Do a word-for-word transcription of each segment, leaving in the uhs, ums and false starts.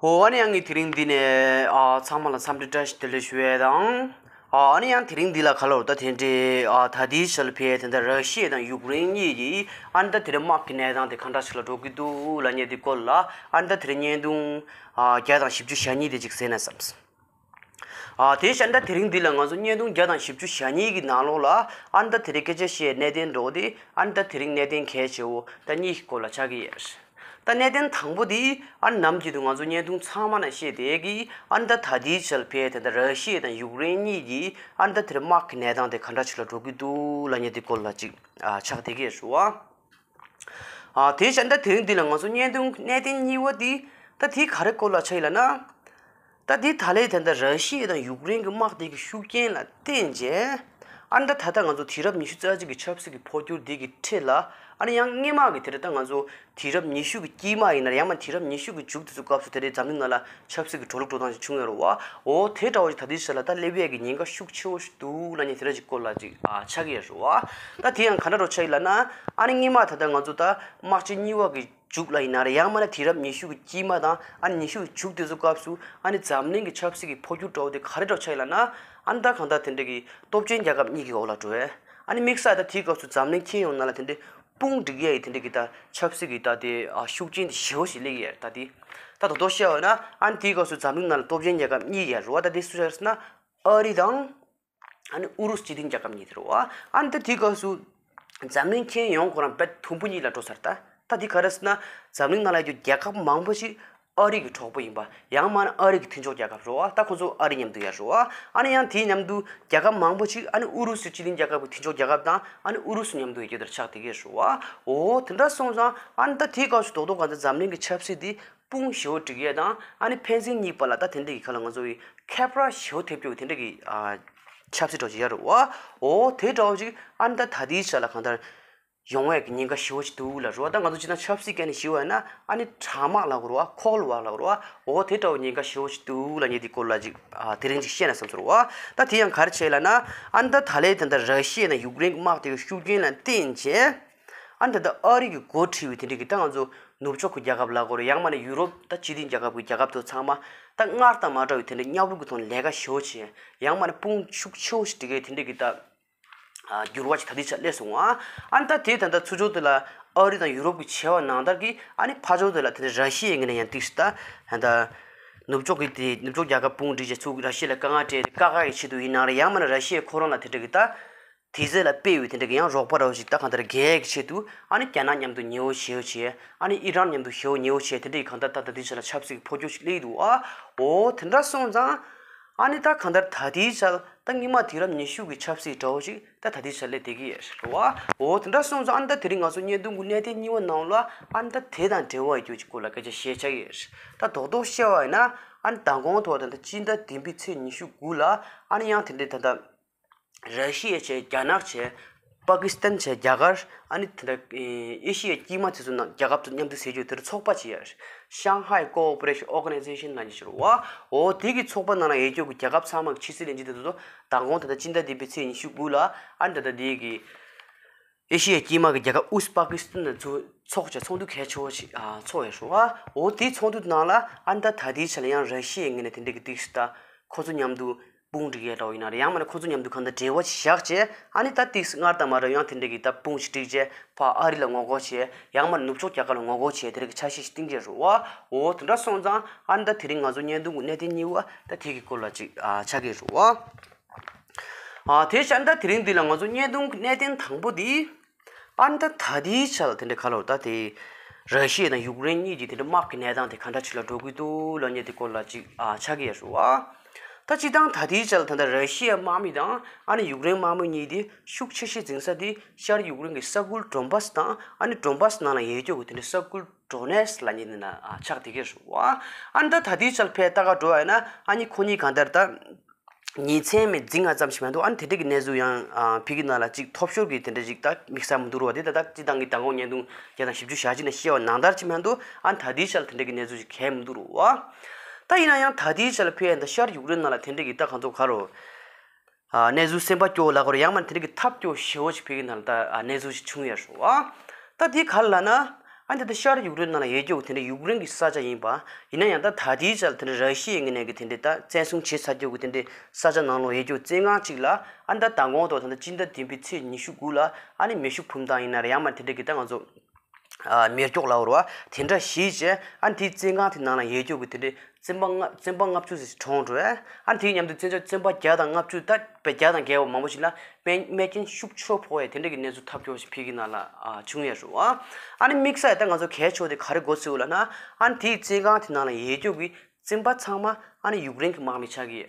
ཨོ་ཨ་ནི་ཡང་ངས་དེ་རིང་འདི་ནས་ཨ་ཚང་མ་ལ་འཚམས་འདྲི་བཀྲ་ཤིས་བདེ་ལེགས་ཞུ་ཡས་དང་། ཨ་ཨ་ནི་ཡང་དེ་རིང་འདི་ལ་ག་ལོར་ད་དེ་འདྲའི་ཨ་ད་ལྟའི་ཆར་ཕེ་དེ་འདྲ་ར་ཤི་ཡ་དང་ཡུཀ་རེན་གཉིས་ཀྱིས་ཨ་ནི་ད་དེ་རིང་དམག་གི་གནས་སྟངས་དེ་ག་འདྲ་ཞིག་ལ་འགྲོ་གི་འདུག་ལབ་མཁན་དེ་སྐོར་ལ་ཨ་ནི་ད་དེ་རིང་བརྙན་ཐུང་ཨ་བརྒྱ་དང་བཞི་བཅུ་ཞེ་གཉིས་དེ་ཅིག་གཟིགས་ན་བསམས། ཨ་དེ་བཞིན་ད་དེ་རིང་འདི་ལ་ང་ཚོ་བརྙན་ཐུང་བརྒྱ་དང་བཞི་བཅུ་ཞེ་གཉིས་ཀྱི་ནང་ལོགས་ལ་ཨ་ནི་ད་དེ་རིང་སྐད་ཆ་བཤད་གནད་དོན་འགྲོ་དེ་ཨ་ནི་ད་དེ་རིང་གནད་དོན་གལ་ཆེ་བོ་ད་གཉིས་ཀྱི་སྐོར་ལ་ཆགས་ཀྱི་ཡོད། ད་གནད་དོན་དང་པོ་དེ་ཨ་ནི་ནམ་རྒྱུན་དུ་ང་ཚོ་བརྙན་ཐུང་ཚང་མ་ན་བཤད་བསྡད་ཀྱི་ཨ་ནི་ད་ད་ལྟའི་ཆར་ཕེ་དེ་འདྲ་ར་ཤི་ཡ་དང་ཡུཀ་རེན་གཉིས་ཀྱིས་ཨ་ནི་ད་དེ་རིང་དམག་གི་གནས་སྟངས་དེ་ག་འདྲ་ཞིག་ལ་འགྲོ་གི་འདུག་ལབ་མཁན་དེ་སྐོར་ལ་ཅིག་ཨ་ཆགས་བསྡད་ཀྱི་ཡོད་རེད་བ། ཨ་དེ་བཞིན་ད་དེ་རིང་འདི་ལ་ང་ཚོ་བརྙན་ཐུང་གནད་དོན་གཉིས་པ་འདི་ད་དེ་ག་རེ་སྐོར་ལ་ཆགས་ཡིན་ལབ་ན། ད་དེ་ད་ལས་ད་ལྟ་ར་ཤི་ཡ་དང་ཡུཀ་རེན་གྱི་དམག་དེ་གི་ཤུགས་རྐྱེན་ལ་བརྟེན་བྱས། ཨ་ནི་ད་ད་ལྟ་ང་ཚོ་དུས་རབས་ཉི་ཤུ་རྩ་གཅིག་གི་ཆབ་སྲིད་ཀྱི་འཕོ་འགྱུར་འདི་གི་ཁྲོད་ལ་ཨ་ནི་ཡང་སྔོན་མ་གི་དེ་རེད་ད་ང་ཚོ་དུས་རབས་ཉི་ཤུ་གི་དཀྱིལ་མ་ཡིན་ན་ཡང་མ་དུས་རབས་ཉི་ཤུ་གི་མཇུག་དེ་ཚོ་སྐབས་སུ་དེ་རེད་འཛམ་གླིང་ནང་ལ་ཆབ་སྲིད་ཀྱི་འགྲོ་ལུགས་འགྲོ་སྟངས་ཤིག་བྱུང་ཡོད་རེད་བ། འོ་དེ་འདྲ་བོ་ཞིག་ད་ལྟའི་ཆ་ལ་ད་སླེབས་ཡས་ཀྱི་ཉེན་ཁ་ཤུགས་ཆེ་བོ་ཞིག་འདུག་ལབ་མཁན་དེ་འདྲ་ཞིག་སྐོར་ལ་ཅིག་ཨ་ཆགས་ཀྱི་ཡོད་རེད་བ། ད་དེ་ཡང་ག་འདྲ་འདྲ་ཆགས་ཡིན་ལབ་ན་ཨ་ནི་སྔོན་མ་ད་ལྟ་ང་ཚོ་ད་དམག་ཆེན་གཉིས་པ་གི་མཇུག་ལ་ཡིན་ན་རེད་ཡང་མིན་ན་དུས་རབས་ཉི་ཤུ་གི་དཀྱིལ་མ་དང་ཨ་ནི་ཉི་ཤུ་གི་མཇུག་དེ་ཚོ་སྐབས་སུ་ཨ་ནི་འཛམ་གླིང་གི་ཆབ་སྲིད་ཀྱི་འཕོ་འགྱུར་འདྲ་བོ་དེ་ག་རེ་འདྲ་ཆགས་ཡིན་ལབ་ན་ཨ་ནི་ད་གང་ལྟར་དེ་འདྲ་གི་སྟོབས་ཆེན་རྒྱལ་ཁབ་གཉིས་ཀྱི་འོག་ལ་འགྲོ་བས་ཨ་ནི་དམིགས་བསལ་ད་དེའི་སྐབས་སུ་འཛམ་གླིང་ཁྱོན་ཡོངས་ནང་ལ་དེ་འདྲའི་དཔུང་སྒྲིག་ཡས་ཡི་དེ་འདྲ་གི་ད་ཆབ་སྲིད་ཀྱི་ད་དེ་ཨ་ཤུགས་རྐྱེན་དེ་ཞེ་བོ་ཞིག་སླེབས་ཡས་ད་དེ་ད་དོ་དོ་བཤད་པ་ཡིན་ན་ཨ་ནི་དེའི་སྐབས་སུ་འཛམ་གླིང་ནང་ལ་སྟོབས་ཆེན་རྒྱལ་ཁབ་གཉིས་ཡོད་རེད་བ། ད་དེ་སུ་རེད་ཟེར་ན་ཨ་རི་དང་། ཨ་ནི་ཨུ་རུ་སུ་སྤྱི་མཐུན་རྒྱལ་ཁབ་གཉིས་དེ་རེད་བ། ཨ་ནི་ད་དེའི་སྐབས་སུ་འཛམ་གླིང་ཁྱོན་ཡོངས་ཁོ་རང་རྦད་དུམ་བུ་གཉིས་ལ་འགྲོ་ཚར་ད། ད་དེ་ག་རེ་ཟེར་ན་འཛམ་གླིང་ནང་ལ་ཡོད་རྒྱུ་རྒྱལ་ཁབ་མང་པོ་ཞིག་ཨ་རི་གི་གྲོགས་པོ་ཡིན་པ་ཡང་མིན་ན་ཨ་རི་གི་མཐུན་ཕྱོགས་རྒྱལ་ཁབ་རེད་བ། ད་ཁོ་ཚོ་ཨ་རི་མཉམ་དུ་ཡོད་རེད་བ། ཨ་ནི་ཡང་དེའི་མཉམ་དུ་རྒྱལ་ཁབ་མང་པོ་ཞིག་ཨ་ནི་ཨུ་རུ་སུ་སྤྱི་མཐུན་རྒྱལ་ཁབ་ཀྱི་མཐུན་ཕྱོགས་རྒྱལ་ཁབ་དང་ཨ་ནི་ཨུ་རུ་སུ་མཉམ་དུ་ཡོད་རྒྱུ་དེར་ཆགས་བསྡད་ཀྱི་རེད་བ། འོ་དེ་འདྲ་སོང་ཙང་ཨ་ནི་ད་དེའི་སྐབས་སུ་རྡོག་རྡོག་ག་ཚོད་འཛམ་གླིང་གི་ཆབ་སྲིད་དེ། དཔུང་ཞེ་བོ་སྒྲིག་ཡས་དང་ཨ་ནི་ཕན་ཚུན་གཉིས་བར་ལ་ད་དེ་འདྲ་གི་ཁ་ལ་ང་ཚོ་གི་ཁྱད་པར་ཞེ་བོ་ཐེབས་རྒྱུ་གི་དེ་འདྲ་གི་ཨ་ཆབ་སྲིད་འདྲ་བོ་ཅིག་ཡོད་རེད་བ། འོ་དེ་འདྲ་བོ་ཅིག་ཨ་ནི་ད་ད་ལྟའི་ཆ་ལ་གང་ལྟར་ཡོང་བའི་གི་ཉེན་ཁ་ཞེ་བོ་ཅིག་འདུག་ལབ་རེད་བ། ད་ང་ཚོ་སྤྱིར་བཏང་ཆབ་སྲིད་སྐད་ནས་ཞུས་པ་ཡིན་ན་ཨ་ནི་དྲག་དམག་ལབ་དགོས་རེད་བ། ཁོལ་ཝར་ལབ་དགོས་རེད་བ། འོ་དེ་འདྲ་བོ་ཉེན་ཁ་ཞེ་བོ་ཅིག་འདུག་ལབ་མཁན་དེ་སྐོར་ལ་ཅིག་ཨ་དེ་རིང་ཅིག་བཤད་ན་བསམ་སོང་རེད་བ། ད་དེ་ཡང་ག་རེ་བྱས་ལབ་ན་ཨ་ནི་ད་ད་ལན་ད་ལྟ་ར་ཤི་ཡ་དང་ཡུཀ་རེན་གྱི་དམག་དེ་གི་ཤུགས་རྐྱེན་ལ་བརྟེན་བྱས། ཨ་ནི་ད་ལྟ་ཨ་རི་གི་འགོ་ཁྲིད་པའི་དེ་འདྲ་གི་ད་ང་ཚོ་ནུབ་ཕྱོགས་ཀྱི་རྒྱལ་ཁབ་ལབ་དགོས་རེད། ཡང་མིན་ན་ཡུ་རོབ་ད་སྤྱི་མཐུན་རྒྱལ་ཁབ་ཀྱི་རྒྱལ་ཁབ་ཚོ་ཚང་མ་ད་སྔར་དང་མ་འདྲ་བའི་དེ་འདྲ་མཉམ་རུབ་ཀྱི་ཐོག་ནས་ལས་ཀ་ཞེ་བོ་བྱས། ཡང་མིན་ན་དཔུང་ཤུགས་ཆེ་བོ་ཞིག་སྒྲིག་གི་དེ་འདྲ་གི་ད་འགྱུར་བ་ཞིག་ད་ལྟའི་ཆར་སླེབས་སོང་ང་། ཨ་ནི་ད་དེ་ད་ལྟ་ཚུར་ཕྱོགས་དེ་ལ་ཨ་རི་དང་ཡུ་རོབ་ཀྱི་བྱས་པ་ནང་ལྟར་གྱི་ཨ་ནི་ཕར་ཕྱོགས་དེ་ལ་དེ་འདྲ་ར་ཤི་ཡའི་ངོས་ནས་ཡང་ཏིག་ཞིག་ད་ད་ནུབ་ཕྱོགས་ཀྱི་དེ་ནུབ་ཕྱོགས་རྒྱལ་ཁབ་དཔུང་སྒྲིག་བྱས་ཚུར་ར་ཤི་ཡ་ལ་དཀའ་ངལ་སྤྲད་དཀའ་ཁག་གི་ཆེད་དུ་ཡིན་ནའང་རེད། ཡང་མིན་ན་ར་ཤི་ཡ་ཁོ་རང་ལ་དེ་འདྲ་གི་ད། དེ་ཚོ་ལ་དཔེ་བའི་དེ་འདྲ་གི་ཡང་རོགས་པ་འདྲ་བོ་ཞིག་ད་གང་ལྟར་རྒྱག་གི་ཆེད་དུ་ཨ་ནི་རྒྱ་ནག་མཉམ་དུ་ཉེ་བོ་ཞེ་བོ་བྱས། ཨ་ནི་ཨི་རན་མཉམ་དུ་ཞེ་བོ་ཉེ་བོ་བྱས། དེ་འདྲ་གི་གང་ལྟར་ད་ད་ལྟའི་ཆ་ལ་ཆབ་སྲིད་ཀྱི་འཕོ་འགྱུར་ཞིག་སླེབས་ཀྱི་འདུག་ཨ། འོ་དེ་འདྲ་སོང་ཙང་ཨ་ནི་ད་གང་ལྟར་ད་ལྟའི་ཆ་ལ་ད་སྔོན་མ་དུས་རབས་ཉི་ཤུ་གི་ཆབ་སྲིད་འདྲ་བོ་ཞིག་ད་ད་ལྟའི་ཆ་ལ་སླེབས་བསྡད་ཀྱི་ཡོད་རེད་བ། འོ་དེ་འདྲ་སོང་ཙང་ཨ་ནི་ད་དེ་རིང་ང་ཚོ་བརྙན་ཐུང་གི་གནད་དོན་གཉིས་པ་ནང་ལ་ཨ་ནི་ད་དེ་དང་འབྲེལ་བ་ཡོད་རྒྱུ་ཅིག་སྐོར་ལ་སྐད་ཆ་བཤད་ཆ་ཡོད་རེད། ད་རྡོག་རྡོག་བཤད་པ་ཡིན་ན་ཨ་ནི་མདང་དགོང་ཐོག་ད་ལྟ་སྤྱི་ཟླ་བདུན་པའི་ཚེས་ཉི་ཤུ་དགུ་ལ་ཨ་ནི་ཡང་དེ་འདྲའི་ད་ལྟ། ར་ཤི་ཡ་བྱས། རྒྱ་ནག་བྱས། པ་ཀི་སི་ཐན་བྱས། རྒྱ་གར། ཨ་ནི་དེ་འདྲ་ཨེ་ཤི་ཡའི་དཀྱིལ་མ་དེ་ཚོ་ནང་རྒྱལ་ཁབ་ཚོ་མཉམ་དུ་ཟེར་རྒྱུ་དེར་ཚོགས་པ་ཅིག་ཡོད་རེད། Shanghai Cooperation Organization ལབ་མཁན་ཞིག་རེད་བ། འོ་དེ་གི་ཚོགས་པ་ནང་ལ་ཡོད་རྒྱུ་གི་རྒྱལ་ཁབ་ཚང་མ་གི་ཕྱི་སྲིད་བློན་ཆེན་དེ་ཚོ་མདང་དགོང་ད་ལྟ་སྤྱི་ཟླ་འདི་པའི་ཚེས་ཉི་ཤུ་དགུ་ལ་ཨ་ནི་ད་ལྟ་དེ་གི་ཨེ་ཤི་ཡའི་དཀྱིལ་མ་གི་རྒྱལ་ཁབ་ཨུ་སི་པ་ཀི་སི་ཐན་ལ་ཚོ་ཚོགས་བྱས་ཚོགས་འདུ་གལ་ཆེ་བོ་ཞིག་ཨ་ཚོགས་ཡོད་རེད་བ། འོ་དེའི་ཚོགས་འདུ་ནང་ལ་ཨ་ནི་ད་ད་ལྟའི་ཆ་ལ་ཡང་ར་ཤི་ཡའི་ངོས་ནས་དེ་འདྲ་གི་ཏིག་ཞིག་ད་ཁོ་ཚོ་མཉམ་དུ། དཔུང་སྒྲིག་ཡས་འདྲ་བོ་ཡིན་ན་རེད། ཡང་མིན་ན་ཁོ་ཚོ་མཉམ་དུ་གང་ལྟར་འབྲེལ་བ་ཞིག་བཞག་བྱས་ཨ་ནི་ད་ཏིག་སྔར་དང་མ་འདྲ་ཡང་དེ་འདྲ་གི་ད་དཔུང་ཞིག་སྒྲིག་བྱས་ཕར་ཨ་རི་ལ་ངོ་རྒོལ་བྱས། ཡང་མིན་ན་ནུབ་ཕྱོགས་རྒྱལ་ཁབ་ལ་ངོ་རྒོལ་བྱས་དེ་འདྲ་གི་འཆར་གཞི་ཞིག་བཏིང་གི་རེད་བ། འོ་དེ་འདྲ་སོང་ཙང་ཨ་ནི་ད་དེ་རིང་ང་ཚོ་བརྙན་ཐུང་གི་གནད་དོན་གཉིས་པ་ད་དེ་གི་སྐོར་ལ་ཅིག་ཨ་ཆགས་ཀྱི་རེད་བ། ཨ་དེ་བཞིན་ད་དེ་རིང་འདི་ལ་ང་ཚོ་བརྙན་ཐུང་གི་གནད་དོན་དང་པོ་འདི། ཨ་ནི་ད་ད་ལྟའི་ཆར་དེ་འདྲ་ག་ལོར་ད་དེ་ར་ཤི་ཡ་དང་ཡུཀ་རེན་གཉིས་ཀྱི་དེ་འདྲ་དམག་གི་གནས་སྟངས་དེ་ག་འདྲ་ཞིག་ལ་འགྲོ་གི་འདུག་ལབ་མཁན་དེ་སྐོར་ལ་ཅིག་ཨ་ཆགས་ཀྱི་ཡོད་རེད་བ། ད་སྤྱིར་བཏང་ད་ལྟའི་ཆར་ད་ལྟ་ར་ཤི་ཡའི་དམག་མི་དང་ཨ་ནི་ཡུཀ་རེན་དམག་མི་གཉིས་དེ་ཤུགས་ཆེ་ཤོས་འཛིང་ས་དེ་ཤར་ཡུཀ་རེན་གྱི་ས་ཁུལ་ཌོན་བྷ་སི་དང་ཨ་ནི་ཌོན་བྷ་སི་ནང་ལ་ཡོད་རྒྱུ་གི་དེ་འདྲ་ས་ཁུལ་ཌོ་ནེ་སི་ལབ་མཁན་དེ་ན་ཨ་ཆགས་བསྡད་ཀྱི་རེད་བ། ཨ་ནི་ད་ད་ལྟའི་ཆར་ཕར་ལྟ་ག་འགྲོ་བ་ཡིན་ན་ཨ་ནི་ཁོ་གཉིས་གང་ལྟར་ད། ཉིན་མཚན་མེད་འཛིང་ང་ཙམ་ཞིག་མ་གཏོགས་ཨ་ནི་དེ་འདྲ་གི་གནས་ཚུལ་ཡང་ཨ་ཕ་གི་ནང་ལ་ཅིག་ཐོབ་ཤོར་གྱི་དེ་འདྲ་ཅིག་ད་དམིགས་བསལ་མི་འདུག་རོ། དེ་ད་ལྟ་སྤྱིར་བཏང་གི་མདང་དགོང་བརྙན་ཐུང་བརྒྱ་དང་བཞི་བཅུ་ཞེ་གཅིག་ནས་བཤད་པ་ནང་ལྟར་ཅིག་མ་གཏོགས་ཨ་ནི་ད་ལྟའི་ཆར་ལ་དེ་འདྲ་གི་གནས་ཚུལ་ཅིག་གང་ཡང་མི་འདུག་རོ། ད་ཡིན་ན་ཡང་ད་ལྟའི་ཆར་ལ་ཕ་གི་ད་ཤར་ཡུཀ་རེན་ནང་ལ་དེ་འདྲ་གི་ད་གང་ཚོ་ག་རོ། ཨ་གནས་ཚུལ་སེམས་པ་སྐྱོ་ལབ་དགོས་རེད། ཡང་མིན་དེ་རིགས་ཀྱི་ཐབས་སྐྱོ་ཞེ་བོ་ཞིག་ཕ་གི་ནང་ལ་ད་ཨ་གནས་ཚུལ་ཞིག་བྱུང་ཡོད་རེད་བ། ད་དེ་ག་རེ་ལབ་ན། ཨ་ནི་ད་ལྟ་ཤར་ཡུཀ་རེན་ནང་ལ་ཡོད་རྒྱུ་དེ་འདྲའི་ཡུཀ་རེན་གྱི་ས་ཆ་ཡིན་པ། ཡིན་ན་ཡང་ད་ད་ལྟའི་ཆར་དེ་འདྲའི་ར་ཤི་ཡའི་ངོས་ནས་ཀྱི་དེ་འདྲའི་ད་བཙན་བཟུང་བྱེད་ཚར་རྒྱུ་གི་དེ་འདྲའི་ས་ཆ་ནང་ལོགས་ཡོད་རྒྱུ་བཙན་དབང་ཅིག་ལ། ཨ་ནི་ད་མདང་དགོང་དང་ད་ལྟ་སྤྱི་ཟླ་བདུན་པའི་ཚེས་ཉི་ཤུ་དགུ་ལ་ཨ་ནི་མེ་ཤུགས་འཕུར་མདའ་ཡིན་ན་རེད། ཡང་མ་དེ་འདྲ་གི་ད་ང་ཚོ་ཨ་མེ་སྒྱོགས་ལབ་རེད་བ། དེ་འདྲ་བཞེས་བྱས་ཨ་ནི་དེའི་བཙན་དབང་དེ་ནང་ལ་ཡོད་རྒྱུ་གི་དེ་འདྲའི་བཙན་པ་ལྔ་བཙན་པ་ལྔ་བཅུ་ཙམ་ཞིག་གྲོངས་འགྲོ་བས། ཨ་ནི་དེའི་མཉམ་དུ་བཙན་བྱོལ་བཙན་པ་བརྒྱ་དང་ལྔ་བཅུ་ད་བས་བརྒྱ་དང་བརྒལ་བ་མང་པོ་ཞིག་ལ་རྨས་རྨས་སྐྱོན་ཤུགས་ཆེ་རུ་ཕོག་ཡས་དེ་འདྲ་གི་གནས་ཚུལ་ཐབས་སྐྱོ་ཞིག་ཕ་གི་ནང་ལ་ཨ་བྱུང་ཡས་རེད་བ། ཨ་ནི་དམིགས་བསལ་ད་ང་ཚོ་གལ་ཆེ་བ་དེ་ག་རེ་གོ་ཚུལ་ལབ་ན། ཨ་ནི་དེའི་བཙན་དབང་དེ་ནང་ལ་ཡོད་རྒྱུ་གི་བཙན་པ་ཚང་མ་ཨ་ནི་ཡུཀ་རེན་གྱི་དམག་མི་ཆགས་ཀྱི་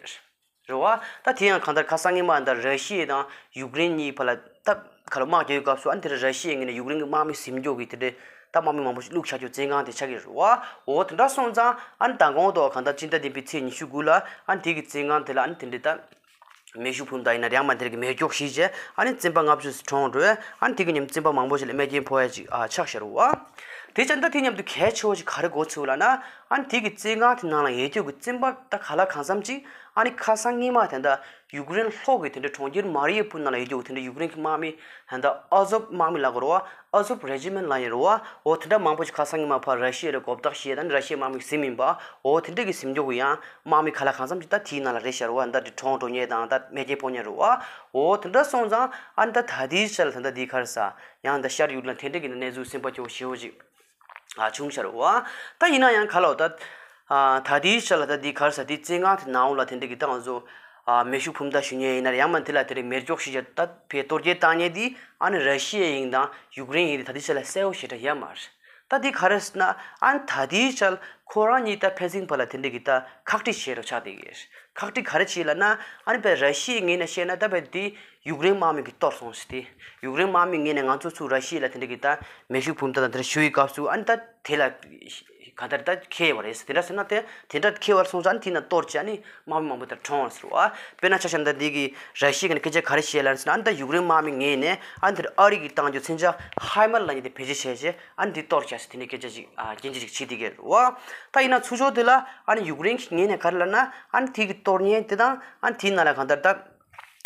ཡོད་རེད་བ། ད་དེ་ཡང་གང་ལྟར་ཁ་སང་ཉི་མ་ད་ར་ཤི་ཡ་དང་ཡུཀ་རེན་གཉིས་བར་ལ་ད་ག་ལ་དམག་རྒྱག་ཡོད་སྐབས་སུ་ཨ་ནི་དེ་ར་ར་ཤི་ཡའི་ངོས་ནས་ཡུཀ་རེན་གྱི་དམག་མི་ཟིན་རྒྱུ་གི་དེ་འདྲའི་ད་དམག་མི་མང་པོ་ཞིག་བླུགས་བཞག་རྒྱུ་བཙན་དབང་དེ་ཆགས་ཀྱི་རེད་བ། འོ་དེ་འདྲ་སོང་ཙང་ཨ་ནི་ད་དགོང་དུ་གང་ལྟར་སྤྱི་ཟླ་བདུན་པའི་ཚེས་ཉི་ཤུ་དགུ་ལ་ཨ་ནི་དེ་གི་བཙན་དབང་དེ་ལ་ཨ་ནི་དེ་འདྲའི་ད། མེ་ཤུགས་འཕུར་མདའ་ཡིན་ན་རེད། ཡང་མ་དེ་གི་མེ་སྒྱོགས་བཞེས་བྱས་ཨ་ནི་བཙན་པ་ལྔ་བཅུ་ཙམ་གྲོངས་འགྲོ་བས། ཨ་ནི་དེ་གི་མཉམ་བཙན་པ་མང་པོ་ཞིག་ལ་རྨས་སྐྱོན་ཕོག་ཡ་ཅིག་ཨ་ཆགས་ཤག་རེད་བ། དེ་ཙང་ད་དེ་མཉམ་དུ་གལ་ཆེ་བ་ཞིག་ག་རེ་གོ་ཚུལ་ལབ་ན། ཨ་ནི་དེ་གི་བཙན་དབང་དེ་ནང་ལ་ཡོད་རྒྱུ་གི་བཙན་པ་ད་ག་ལ་གང་འཚམ་ཅིག་ཨ་ནི་ཁ་སང་ཉི་མ་དེ་འདྲ་ཡུཀ་རེན་ལྷོ་གི་དེ་འདྲའི་གྲོང་ཁྱེར་མ་རི་ཡ་ཕུལ་ནང་ལ་ཡོད་རྒྱུ་གི་དེ་འདྲའི་ཡུཀ་རེན་གི་དམག་མི་དེ་འདྲ་ཨ་ཟོབ་དམག་མི་ལབ་དགོས་རེད་བ། ཨ་ཟོབ་རེ་ཇི་མེན་ལབ་ཡིན་རེད་བ། འོ་དེ་འདྲ་མང་པོ་ཞིག་ཁ་སང་ཉི་མ་ཕར་ར་ཤི་ཡ་ལ་གོ་བརྡ་བཤད་ད་ནི་ར་ཤི་ཡའི་དམག་མི་ཟིན་མིན་པ། འོ་དེ་འདྲ་གི་ཟིན་རྒྱུ་གི་ཡང་དམག་མི་ག་ལ་གང་འཚམ་ཅིག་ད་དེའི་ནང་ལ་རེད་ཤག་རེད་བ། ད་དེ་གྲོངས་འགྲོ་མཁན་དང་ད་རྨས་སྐྱོན་ཕོག་མཁན་རེད་བ། འོ་དེ་འདྲ་སོང་ཙང་ཨ་ནི་ད་ད་ལྟའི་ཆར་ལ་ད་ལྟ་དེའི་ཁར་ས་ཡང་ད་ཤར་ཡུཀ་རེན་དེ་འདྲ་གི་གནས་ཚུལ་སེམས་པ་སྐྱོ་བོ་ཞེ་བོ་ཅིག་ཨ་བྱུང་ཤག་རེད་བ། ད་ཡིན་ན་ཡང་ག་ལ་འོ་ད་ཨ་ད་ལྟའི་ཆར་ལ་ད་དེའི་ཁར་ས་དེའི་བཙན་དབང་དེ་ནང་ལ་དེ་འདྲ་གི་ད་ང་ཚོ་ཨ་མེ་ཤུགས་འཕུར་མདའ་ཞུ་མཁན་ཡིན་ན་རེད། ཡང་མ་དེ་ལ་དེ་འདྲའི་མེ་སྒྱོགས་ཞུ་བྱ་ད་ཕའི་གཏོར་སྐྱོན་བཏང་མཁན་དེ་ཨ་ནི་ར་ཤི་ཡ་ཡིན་དང་ཡུཀ་རེན་ཡིན་དེ་ད་ལྟའི་ཆར་ལ་གསལ་བོ་ཞེ་དྲག་ཡོད་མ་རེད། ད་འདི་ག་རེ་ཟེར་ན། ཨ་ནི་ད་ལྟའི་ཆར་ཁོ་རང་གཉིས་ད་ཕན་ཚུན་བར་ལ་དེ་འདྲ་གི་ད་ཁག་དཀྲི་བྱེད་རོགས་ཆགས་བསྡད་ཀྱི་རེད། ཁག་དཀྲི་ག་རེ་བྱེད་ལབ་ན། ཨ་ནི་བས་ར་ཤི་ཡའི་ངོས་ནས་བཤད་ན་ད་བས་འདི་ཡུཀ་རེན་དམག་མི་གིས་གཏོར་སོང་ཟེར་ཏེ། ཡུཀ་རེན་དམག་མི་ངོས་ནས་ང་ཚོ་ཚུར་ར་ཤི་ཡ་ལ་དེ་འདྲ་གི་ད་མེ་ཤུགས་འཕུར་མདའ་དང་དེ་འདྲ་ཞུ་བའི་སྐབས་སུ་ཨ་ནི་ད་དེ་ལ་ག་འདྲ་ད་ཁེལ་བ་རེད་ཟེར། དེ་འདྲ་ཟེར་ན་དེ་དེ་འདྲ་ཁེལ་བར་སོང་ཙང་ཨ་ནི་དེ་ན་གཏོར་བྱས་ཨ་ནི་དམག་མི་མང་པོ་དེ་གྲོངས་པ་ཟེར་བ། དཔེར་ན་ཆ་བཞག་ན་ད་འདི་གི་ར་ཤི་ཡ་གི་ནས་སྐད་ཆ་ག་རེ་བཤད་ལབ་ཟེར་ན། ཨ་ནི་ད་ཡུཀ་རེན་དམག་མི་ངོས་ནས་ཨ་ནི་དེར་ཨ་རི་གིས་བཏང་རྒྱུ་མཚོན་ཆ་ཧའི་མར་ལབ་མཁན་དེ་བེད་སྤྱོད་བྱས་བྱས། ཨ་ནི་འདི་གཏོར་བྱས་ཟེར་དེ་ནས་སྐད་ཆ་ཅིག་ཨ་སྐྱོན་བརྗོད་ཅིག་བྱེད་བསྡད་ཀྱི་རེད་བ། ད་ཡིན་ན་ཚུར་ཕྱོགས་དེ་ལ་ཨ་ནི་ཡུཀ་རེན་གྱི་ངོས་ནས་ག་རེ་ལབ་ན། ཨ་ནི་དེ་གི་གཏོར་མཁན་དེ་དང་ཨ་ནི་དེའི་ནང་ལ་གང་ལྟར་ད་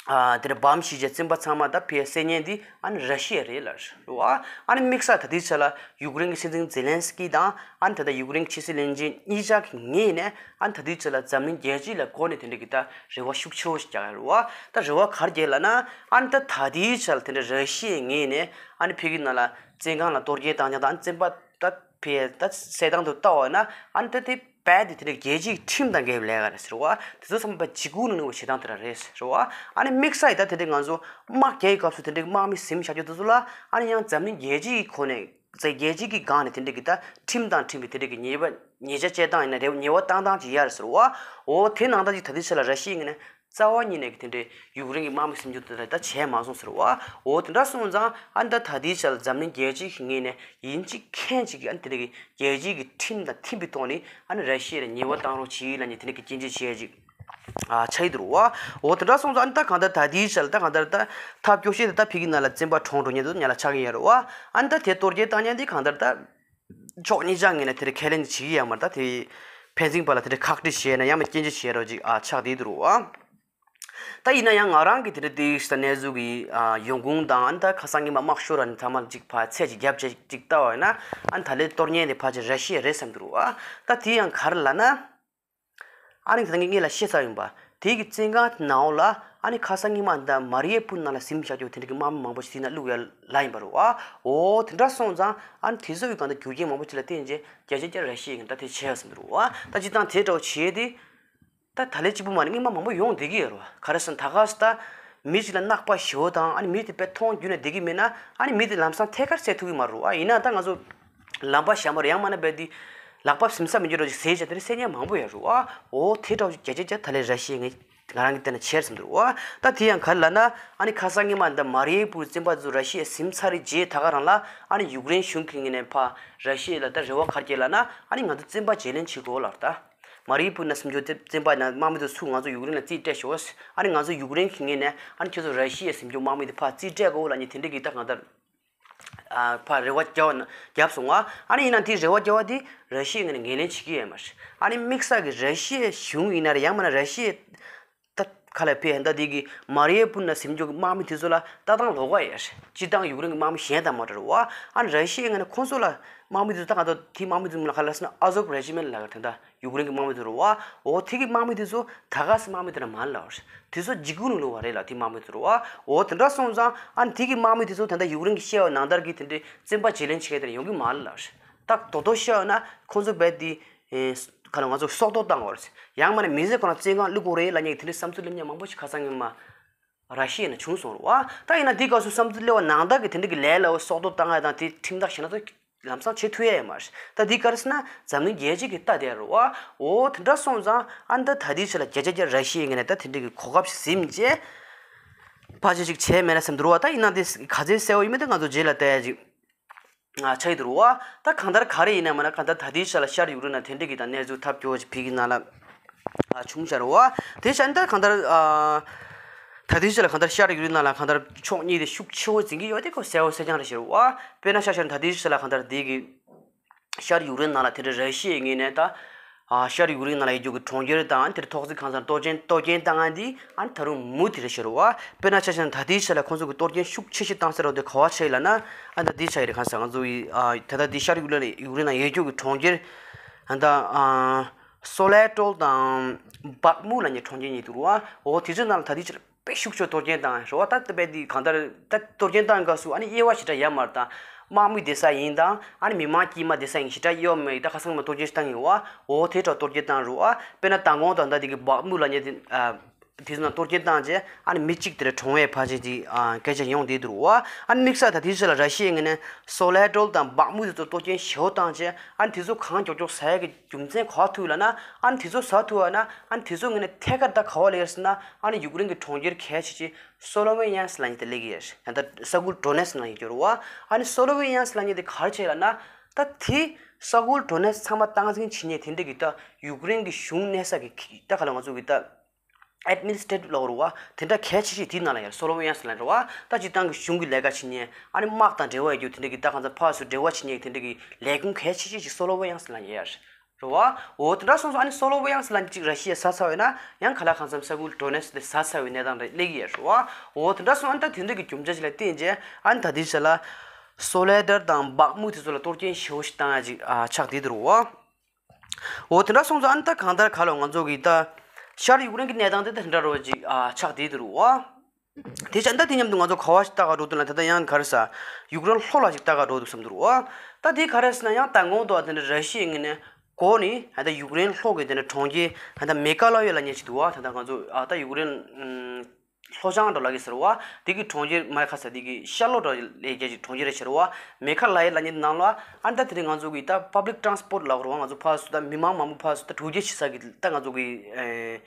ཨ་དེ་འདྲ་བམ་ཞིག་བྱས་བཙོན་པ་ཚང་མ་ད་ཕར་བསད་མཁན་དེ་ཨ་ནི་ར་ཤི་ཡ་རེད་ལབ་རེད་བ། ཨ་ནི་དམིགས་བསལ་ད་ལྟའི་ཆ་ལ་ཡུཀ་རེན་གྱི་སྲིད་འཛིན་ཛེ་ལན་སི་ཀི་དང་ཨ་ནི་ད་ལྟ་ཡུཀ་རེན་གྱི་ཕྱི་སྲིད་བློན་ཆེན་གཉིས་ཆ་གི་ངོས་ནས་ཨ་ནི་ད་ལྟའི་ཆ་ལ་འཛམ་གླིང་རྒྱལ་སྤྱི་ལ་སྒོ་ནས་དེ་འདྲ་གི་ད་རེ་བ་ཤུགས་ཆེ་བོ་ཞིག་རྒྱག་ཡ་རེད་བ། ད་རེ་བ་ག་རེ་རྒྱག་ལབ་ན། ཨ་ནི་ད་ད་ལྟའི་ཆ་ལ་དེ་འདྲ་ར་ཤི་ཡའི་ངོས་ནས་ཨ་ནི་ཕ་གི་ནང་ལ་བཙོན་ཁང་ལ་གཏོར་སྐྱོན་བཏང་ཡ་དང་ཨ་ནི་བཙོན་པ་ད་ཕར་ད་བསད་སྟངས་དེ་ལྟ་བ་ན། ཨ་ནི་ད་དེ་རྦད་དེ་དེ་འདྲ་རྒྱལ་སྤྱིའི་ཁྲིམས་དང་འགལ་བའི་ལས་ཀ་རེད་ཟེར་བ། དེ་ཚོ་ཚང་མ་འཇིགས་སྐུལ་གནང་བའི་བྱེད་སྟངས་དེ་འདྲ་རེད་ཟེར་བ། ཨ་ནི་དམིགས་བསལ་ཡིན་ད་དེ་འདྲ་ང་ཚོ་དམག་རྒྱག་ཡི་སྐབས་སུ་དེ་འདྲ་དམག་མི་ཟིན་བཞག་རྒྱུ་དེ་ཚོ་ལ་ཨ་ནི་ཡང་འཛམ་གླིང་རྒྱལ་སྤྱི་ཡི་ཁོ་ནས་ཚེ་རྒྱལ་སྤྱི་གི་སྒང་ནས་དེ་འདྲ་གི་ད་ཁྲིམས་དང་མཐུན་པའི་དེ་འདྲ་གི་ཉེས་པ་ཉེས་ཆད་བཅད་སྟངས་ཡིན་ན་རེད། ཉེས་པ་བཏང་སྟངས་ཅིག་ཡོད་རེད་ཟེར་བ། འོ་དེ་ནང་ལྟར་ཅིག་ད་ལྟའི་ཆ་ལ་ར་ཤི་ཡའི་ངོས་ནས་རྩ་བ་ཉིད་ནས་ཀྱི་དེ་འདྲའི་ཡུཀ་རེན་གྱི་དམག་མི་ཟིན་རྒྱུ་དེ་འདྲ་ད་བྱས་མ་སོང་ཟེར་བ། འོ་དེ་འདྲ་སོང་ཙང་ཨ་ནི་ད་ད་ལྟའི་ཆ་ལ་འཛམ་གླིང་རྒྱལ་སྤྱི་གི་ངོས་ནས་ཡིན་གཅིག་མིན་གཅིག་གི་ཨ་ནི་དེ་འདྲ་གི་རྒྱལ་སྤྱི་གི་ཁྲིམས་དང་མཐུན་པའི་ཐོག་ནས་ཨ་ནི་ར་ཤི་ཡ་ལ་ཉེས་པ་བཏང་རོགས་བྱེད་ལབ་ནས་དེ་འདྲ་གི་སྐྱོན་བརྗོད་བྱས་ཅིག་ཨ་ཆགས་ཡི་འདུག་རེད་བ། འོ་དེ་འདྲ་སོང་ཙང་ཨ་ནི་ད་གང་ལྟར་ད་ལྟའི་ཆ་ལ་ད་གང་ལྟར་ད་ཐབས་སྐྱོ་ཤོས་དེ་ད་ཕ་གི་ནང་ལ་བཙོན་པ་གྲོངས་འགྲོ་མཁན་དེ་ཚོ་ཉག་ལ་ཆགས་ཀྱི་ཡོད་རེད་བ། ཨ་ནི་ད་དེ་གཏོར་སྐྱོན་བཏང་མཁན་དེ་གང་ལྟར་ད་ཕྱོགས་གཉིས་ཆ་ངོས་ནས་དེ་འདྲ་ཁས་ལེན་བྱེད་ཀྱི་ཡོད་མ་རེད། ད་དེ་ཕན་ཚུན་བར་ལ་དེ་འདྲ་ཁག་དཀྲི་བྱས་ན་ཡང་མིན་སྐྱོན་བརྗོད་བྱས་རོགས་ཅིག་ཨ་ཆགས་བསྡད་འདུག་རེད་བ། ད་ཡིན་ན་ཡང་ང་རང་གི་དེ་འདྲ་དེ་ས་གནས་ཚུ་གི་ཨ་ཡོང་ཁུངས་དང་ཨ་ནི་ད་ཁ་སང་ཉི་མ་དམག་ཤོར་བ་ནི་ཚང་མ་ཅིག་ཕར་ཚད་ཅིག་རྒྱབ་བྱས་ཅིག་ལྟ་བ་ཡིན་ན། ཨ་ནི་ད་ལོའི་གཏོར་མཁན་དེ་ཕལ་ཆེར་ར་ཤི་ཡ་རེད་བསམ་འདུག་རེད་བ། ད་དེ་ཡང་ག་རེ་ལབ་ན། ཨ་ནི་ད་ངས་ངེད་ལ་བཤད་ཚར་ཡིན་པ། དེ་གི་བཙོན་ཁང་ནང་ལ་ཨ་ནི་ཁ་སང་ཉི་མ་འདི་མ་རི་ཡ་ཕུལ་ནང་ལ་ཟིན་བཞག་རྒྱུ་དེ་འདྲ་གི་དམག་མི་མང་པོ་ཞིག་དེ་ན་བླུགས་ཡ་ལ་ཡིན་པ་རེད་བ། འོ་དེ་འདྲ་སོང་ཙང་ཨ་ནི་དེ་ཚོ་ཡི་གང་ལྟར་རྒྱུ་རྐྱེན་མང་པོ་ཅིག་ལ་བརྟེན་རྗེས་བརྒྱ་ཆ་བརྒྱ་ར་ཤི་ཡ་གི་ད་དེ་བྱས་ཡོད་ཟིན་འདུག་རེད་བ། ད་སྤྱིར་བཏང་དེ་འདྲ་བོ་བྱས་ཏེ། ད་ད་ལོའི་གཅིག་པུ་མ་ནི་སྔོན་མ་མང་པོ་ཡོང་བསྡད་ཀྱི་ཡོད་རེད་བ། ག་རེ་ཟེར་ན་ད་ག་ས་ད་མི་གཅིག་ལ་མནར་གཅོད་ཞེ་པོ་དང་ཨ་ནི་མི་དེ་དཔེ་མཐོང་རྒྱུ་ན་བསྡད་ཀྱི་མེད་ན་ཨ་ནི་མི་དེ་ལམ་སང་ཐད་ཀར་བསད་ཐུབ་ཀྱི་མ་རེད་བ། ཡིན་ན་ད་ང་ཚོ་ལམ་པ་གཤམ་པར་ཡང་མིན་ན་རྦད་དེ་ལག་པ་ཟིན་ས་མི་འགྱུར་རོ་ཅིག་ཟས་བྱས་དེ་འདྲ་བསད་མཁན་མང་པོ་ཡོད་རེད་བ། འོ་དེ་འདྲ་བོ་ཅིག་བརྒྱ་ཆ་བརྒྱ་ད་ལོའི་ར་ཤི་ཡ་ངས་ང་རང་གི་སྟེང་ན་བྱས་ཟིན་འདུག་རེད་བ། ད་དེ་ཡང་ག་རེ་ལབ་ན་ཨ་ནི་ཁ་སང་ཉི་མ་འདི་མ་རི་ཡ་ཕུལ་བཙོན་པ་ཚོ་ར་ཤི་ཡ་ཟིན་ཚར་རྗེས་ད་ག་རང་ལ་ཨ་ནི་ཡུཀ་རེན་གཞུང་གི་ངོས་ནས་ཕར་ར་ཤི་ཡ་ལ་ད་རེ་བ་ག་རེ་བསྐྱེད་ལབ་ན། ཨ་ནི་ང་ཚོ་བཙོན་པ་བརྗེ་ལེན་བྱེད་དགོས་ལབ་རེད་ད། མ་རི་ཡ་ཕུལ་ན་ཟིན་རྒྱུ་དེ་བཙོན་པ་ན་དམག་མི་ཚོ་ཚུར་ང་ཚོ་ཡུཀ་རེན་ལ་རྩིས་སྤྲད་ཤོག། ཨ་ནི་ང་ཚོ་ཡུཀ་རེན་གྱི་ངོས་ནས་ཨ་ནི་ཁྱོད་ཚོ་ར་ཤི་ཡ་ཟིན་རྒྱུ་དམག་མི་དེ་ཕར་རྩིས་སྤྲད་དགོས་ལབ་ནས་དེ་འདྲ་གི་ད་གང་ལྟར་ཨ་ཕར་རེ་བ་བརྒྱབ་ན་བརྒྱབ་སོང་བ། ཨ་ནི་ཡིན་ན་དེ་རེ་བ་བརྒྱབ་པ་དེ་ར་ཤི་ཡའི་ངོས་ནས་ངོས་ལེན་བྱེད་ཀྱི་ཡོད་མ་རེད། ཨ་ནི་དམིགས་བསལ་གྱི་ར་ཤི་ཡའི་གཞུང་ཡིན་ན་རེད། ཡང་མིན་ན་ར་ཤི་ཡའི་ད་ ཁ་ལ་ཕེ་ཧན་ད་དེ་གི་མ་རི་ཡུ་པོལ་ན་ཟིན་རྒྱུ་གི་དམག་མི་དེ་ཚོ་ལ་ལྟ་སྟངས་ལོགས་ཀ་ཡོད་རེད། སྤྱིར་བཏང་ཡུཀ་རེན་གི་དམག་མི་གཞན་དང་མ་འདྲ་བ། ཨ་ནི་ར་ཤི་ཡའི་ངོས་ནས་ཁོང་ཚོ་ལ་དམག་མི་དེ་ཚོ་ད་ག་ཚོད་དེ་དམག་མི་དེ་ཚོ་ལ་ག་ལ་ཟེར་ན་ཨ་ཟོབ་རེ་ཇི་མེན་ལ་ག་ད་ད་ཡུཀ་རེན་གི་དམག་མི་དེ་རེད་བ། འོ་དེ་གི་དམག་མི་དེ་ཚོ་ད་ག་སེ་དམག་མི་དེ་འདྲ་མ་རེད་ལབ་རེད། དེ་ཚོ་འཇིགས་སྐུལ་ནང་ལུས་པ་རེད་ལ་དེ་དམག་མི་དེ་ཚོ་རེད་བ། འོ་དེ་འདྲ་སོང་ཙང་ཨ་ནི་དེ་གི་དམག་མི་དེ་ཚོ་ད་ལྟ་ཡུཀ་རེན་གི་བཤད་པ་ནང་ལྟར་གི་དེ་འདྲའི་བཙན་པ་བརྗེ་ལེན་བྱེད་མཁན་དེ་འདྲ་ཡོང་གི་མ་རེད་ལབ་རེད། ད་རྡོག་རྡོག་བཤད་ཡོད་ན་ཁོང་ཚོ་རྦད་དེ་ཨེ་ག་ལ་ང་ཚོ་སྲོག་ཐོག་བཏང་བ་རེད། ཡང་མིན་ན་མི་ཚེ་ཁོ་ན་བཙོན་ཁང་བླུག་དགོས་རེད་ལབ་མཁན་གི་དེ་འདྲའི་བསམ་ཚུལ་སླེབས་མཁན་མང་པོ་ཞིག་ཁ་སང་ཉིན་མ་ར་ཤི་ཡ་ནས་བྱུང་སོང་རེད་བ། ད་ཡིན་ན་འདི་སྐབས་སུ་བསམ་ཚུལ་སླེབས་པ་ནང་ལྟར་གྱི་དེ་འདྲ་གི་ལས་སླ་བོ་སྲོག་ཐོག་བཏང་ཡ་དང་དེ་ཁྲིམས་ཐག་བཅད་ན་ད་ལམ་སང་བྱེད་ཐུབ་ཡ་ཡོད་མ་རེད། ད་འདི་ག་རེ་ཟེར་ན་འཛམ་གླིང་རྒྱལ་སྤྱི་གི་ལྟ་བསྡད་རེད་བ། འོ་དེ་འདྲ་སོང་ཙང་ཨ་ནི་ད་ད་ལྟའི་ཆ་ལ་བརྒྱ་ཆ་བརྒྱ་ར་ཤི་ཡའི་ངོས་ནས་ད་དེ་འདྲ་གི་གོ་སྐབས་ཤིག་ཟིན་བྱས་ཕལ་ཆེར་ཅིག་བྱས་མེད་ན་བསམ་འདུག་རེད་བ། ད་ཡིན་ན་འདི་ག་ཚོད་གསལ་པོ་ཡིན་མིན་དེ་ང་ཚོ་རྗེས་ལ་བལྟ་ཡ་ཅིག་ཆགས་ཀྱི་འདུག་རེད་བ། ད་གང་ལྟར་ག་རེ་ཡིན་ན་མིན་ན་གང་ལྟར་ད་ལྟའི་ཆ་ལ་ཤར་ཡུཀ་རེན་ནང་དེ་འདྲ་གི་ད་གནས་ཚུལ་ཐབས་སྐྱོ་བོ་ཅིག་བོད་ཀྱི་ནང་ལ་ཨ་བྱུང་བཞག་རེད་བ། དེ་བྱས་ན་ད་གང་ལྟར་ཨ་ད་ལྟའི་ཆ་ལ་གང་ལྟར་ཤར་ཡུཀ་རེན་ནང་ལ་གང་ལྟར་ཕྱོགས་གཉིས་དེ་ཤུགས་ཆེ་བོ་འཛིན་གྱི་ཡོད་དེ་ཁོ་གསལ་བོ་གསལ་རྐྱང་རེད་ཤག་རེད་བ། དཔེར་ན་ཆ་བཞག་ན་ད་ལྟའི་ཆ་ལ་གང་ལྟར་དེ་གི་ཤར་ཡུཀ་རེན་ནང་ལ་དེ་འདྲ་ར་ཤི་ཡའི་ངོས་ནས་ད་ཨ་ཤར་ཡུཀ་རེན་ནང་ལ་ཡོད་རྒྱུ་གི་གྲོང་ཁྱེར་དང་དེར་ཐོག་བརྩེགས་ཁང་གསར་གཏོར་སྐྱོན་གཏོར་སྐྱོན་བཏང་ཡ་འདི་ཨ་ནི་ད་རུང་མུ་མཐུད་རེད་ཤག་རེད་བ། དཔེར་ན་ཆ་བཞག་ན་ད་ལྟའི་ཆ་ལ་ཁོང་ཚོ་གི་གཏོར་སྐྱོན་ཤུགས་ཆེ་ཤོས་བཏང་ས་རེད་བ། དེ་ག་བ་ཆགས་ཡིན་ལབ་ན་ཨ་ད་འདི་ཆགས་ཡིན་རེད། གང་ཟེར་ང་ཚོ་ཡི་ཨ་ད་ལྟ་འདི་ཤར་ཡུཀ་རེན་ཡུཀ་རེན་ནང་ཡོད་རྒྱུ་གི་གྲོང་ཁྱེར་ཨ་ད་ཨ་སོ་ལེ་ཏོལ་དང་བག་མུ་ལབ་མཁན་གྲོང་ཁྱེར་གཉིས་འདུག་རེད་བ། འོ་དེ་ཚོའི་ནང་ལ་ད་ལྟའི་ཆ་ལ་དཔེ་ཤུགས་ཆེ་གཏོར་སྐྱོན་བཏང་རེད་བ། ད་ལྟ་དཔེ་འདི་གང་ལྟར་ད་གཏོར་སྐྱོན་བཏང་སྐབས་སུ་ཨ་ནི་དབྱེ་བ་ཞེ་དྲག་ཡོད་མ་རེད། ད་དམག་མི་བསྡད་ས་ཡིན་དང་ཨ་ནི་མི་མང་དཀྱུས་མ་བསྡད་ས་ཡིན་ཞེ་དྲག་ཡོད་མེད་ད་ཁ་སང་མ་གཏོར་སྐྱོན་ཞིག་བཏང་ཡོད་བ། འོ་དེ་འདྲ་གཏོར་སྐྱོན་བཏང་རེད་བ། དཔེར་ན་མདང་དགོང་དང་ད་དེ་གི་བག་མུ་ལབ་མཁན་དེ་ཨ་དེ་ཚོ་ནང་གཏོར་སྐྱོན་བཏང་རྗེས་ཨ་ནི་མི་གཅིག་དེ་འདྲ་གྲོངས་པའི་ཕལ་ཆེར་དེ་ཨ་སྐད་ཆ་ཡོང་བསྡད་འདུག་རེད་བ། ཨ་ནི་དམིགས་བསལ་ད་དེ་ཚོ་ལ་ར་ཤི་ཡའི་ངོས་ནས་སོ་ལེ་ཏོལ་དང་བག་མུ་དེ་ཚོ་གཏོར་སྐྱོན་ཞེ་པོ་བཏང་རྗེས་ཨ་ནི་དེ་ཚོ་གང་མགྱོགས་མགྱོགས་ཟ་ཡ་གི་རྒྱུ་མཚན་ག་པར་ཐུག་ལབ་ན། ཨ་ནི་དེ་ཚོ་ཟ་ཐུབ་པ་ན་ཨ་ནི་དེ་ཚོ་ངོས་ནས་ཐད་ཀར་ད་ག་པར་སླེབས་ཟེར་ན་ཨ་ནི་ཡུཀ་རེན་གྱི་གྲོང་ཁྱེར་གལ་ཆེ་ཆེ་སོ་ལོ་ཝེ་ཡན་སི་ལབ་མཁན་དེ་སླེབས་ཀྱི་ཡོད་རེད། ད་ལྟ་ས་ཁུལ་ཌོ་ནེ་སི་ལབ་མཁན་ཡོད་རེད་བ། ཨ་ནི་སོ་ལོ་ཝེ་ཡན་སི་ལབ་མཁན་དེ་ག་རེ་བྱས་ལབ་ན་ད་དེ་ས་ཁུལ་ཌོ་ནེ་སི་ཚང་མ་སྟངས་འཛིན་བྱེད་མཁན་དེ་འདྲ་གི་ད་ཡུཀ་རེན་གྱི་གཞུང་གནས་ས་གི་ད་ག་ལ་ང་ཚོ་གི་ད་ཨེཌ་མི་ནི་སི་ཊྲེ་ཊིབ་ལབ་དགོས་རེད་བ། དེ་འདྲ་གལ་ཆེ་ཤོས་དེའི་ནང་ལ་ཡང་སོ་ལོ་ཝེ་ཡན་སི་ལབ་རེད་བ། ད་སྤྱིར་བཏང་གི་གཞུང་གི་ལས་ཀ་བྱེད་མཁན་ཨ་ནི་དམག་དང་འབྲེལ་བ་ཡོད་རྒྱུ་དེ་འདྲ་གི་ད་གང་ཚ་ཕར་ཚུར་འབྲེལ་བ་བྱེད་མཁན་དེ་འདྲ་གི་ལས་ཁུངས་གལ་ཆེ་ཤོས་ཤིག་སོ་ལོ་ཝེ་ཡན་སི་ལབ་མཁན་ཡོད་རེད་བ། འོ་དེ་འདྲ་སོང་ཙང་ཨ་ནི་སོ་ལོ་ཝེ་ཡན་སི་ལབ་མཁན་ཅིག་ར་ཤི་ཡས་ཟ་ཚར་བས་ན་ཡང་ག་ལ་གང་འཚམ་ས་ཁུལ་ཌོ་ནེ་སི་དེ་ཟ་ཚར་བའི་གནས་སྟངས་རེད་སླེབས་ཀྱི་ཡོད་རེད་བ། འོ་དེ་འདྲ་སོང་ཨ་ནི་ད་དེ་འདྲ་གི་རྒྱུ་མཚན་ཅིག་ལ་བརྟེན་རྗེས་ཨ་ནི་ད་དེའི་ཆ་ལ་སོ་ལེ་ཏོལ་དང་བག་མུ་དེ་ཚོ་ལ་གཏོར་སྐྱོན་ཞེ་པོ་ཞིག་བཏང་ཡ་ཅིག་ཨ་ཆགས་བསྡད་འདུག་རེད་བ། འོ་དེ་འདྲ་སོང་ཙང་ཨ་ནི་ད་གང་ལྟར་ག་ལ་ང་ཚོ་གི་ད་ཤར་ཡུཀ་རེན་གྱི་གནས་སྟངས་དེ་ད་དེ་འདྲ་རོ་ཅིག་ཨ་ཆགས་བསྡད་འདུག་རེད་བ། དེ་བྱས་ད་དེ་མཉམ་དུ་ང་ཚོ་ག་བ་ཞིག་ལྟ་ག་འགྲོ་འདུག་ལ་ད་ལྟ་ཡང་ག་རེ་ཟ་ཡུཀ་རེན་ལྷོ་ལ་ཞིག་ལྟ་ག་འགྲོ་འདུག་བསམ་འདུག་རེད་བ། ད་དེ་ག་རེ་ཟེར་ན་ཡང་མདང་དགོང་དུ་དེ་འདྲ་ར་ཤི་ཡའི་ངོས་ནས་གོ་ནི་ད་ལྟ་ཡུཀ་རེན་ལྷོ་གི་དེ་འདྲ་གྲོང་ཁྱེར་ད་ལྟ་མེ་ཀ་ལ་ཡ་ལབ་མཁན་ཞིག་འདུག་བ། ད་ལྟ་ང་ཚོ་ཨ་ད་ཡུཀ་རེན་ཨམ། ལྷོ་བྱང་འདྲ་ལབ་ཀྱི་ཟེར་བ། དེ་གི་གྲོང་ཁྱེར་མ་ཁ་ས་དེ་གི་ཤར་ལྷོ་འདྲ་ལས་རྒྱ་གི་གྲོང་ཁྱེར་རེད་ཟེར་བ། མེ་ཁ་ལ་ཡ་ལབ་མཁན་ནང་ལ་ཨ་ནི་ད་དེ་རིང་ང་ཚོ་གི་ད་པབ་ལིག་ཊ་རན་སི་པོར་ཊི་ལབ་རོགས་ང་ཚོ་ཕར་ཚུར་ད་མི་མང་མང་པོ་ཕར་ཚུར་ད་འགྲུལ་སྐྱེལ་བྱེད་ས་གི་ད་ང་ཚོ་གི་ཨེ་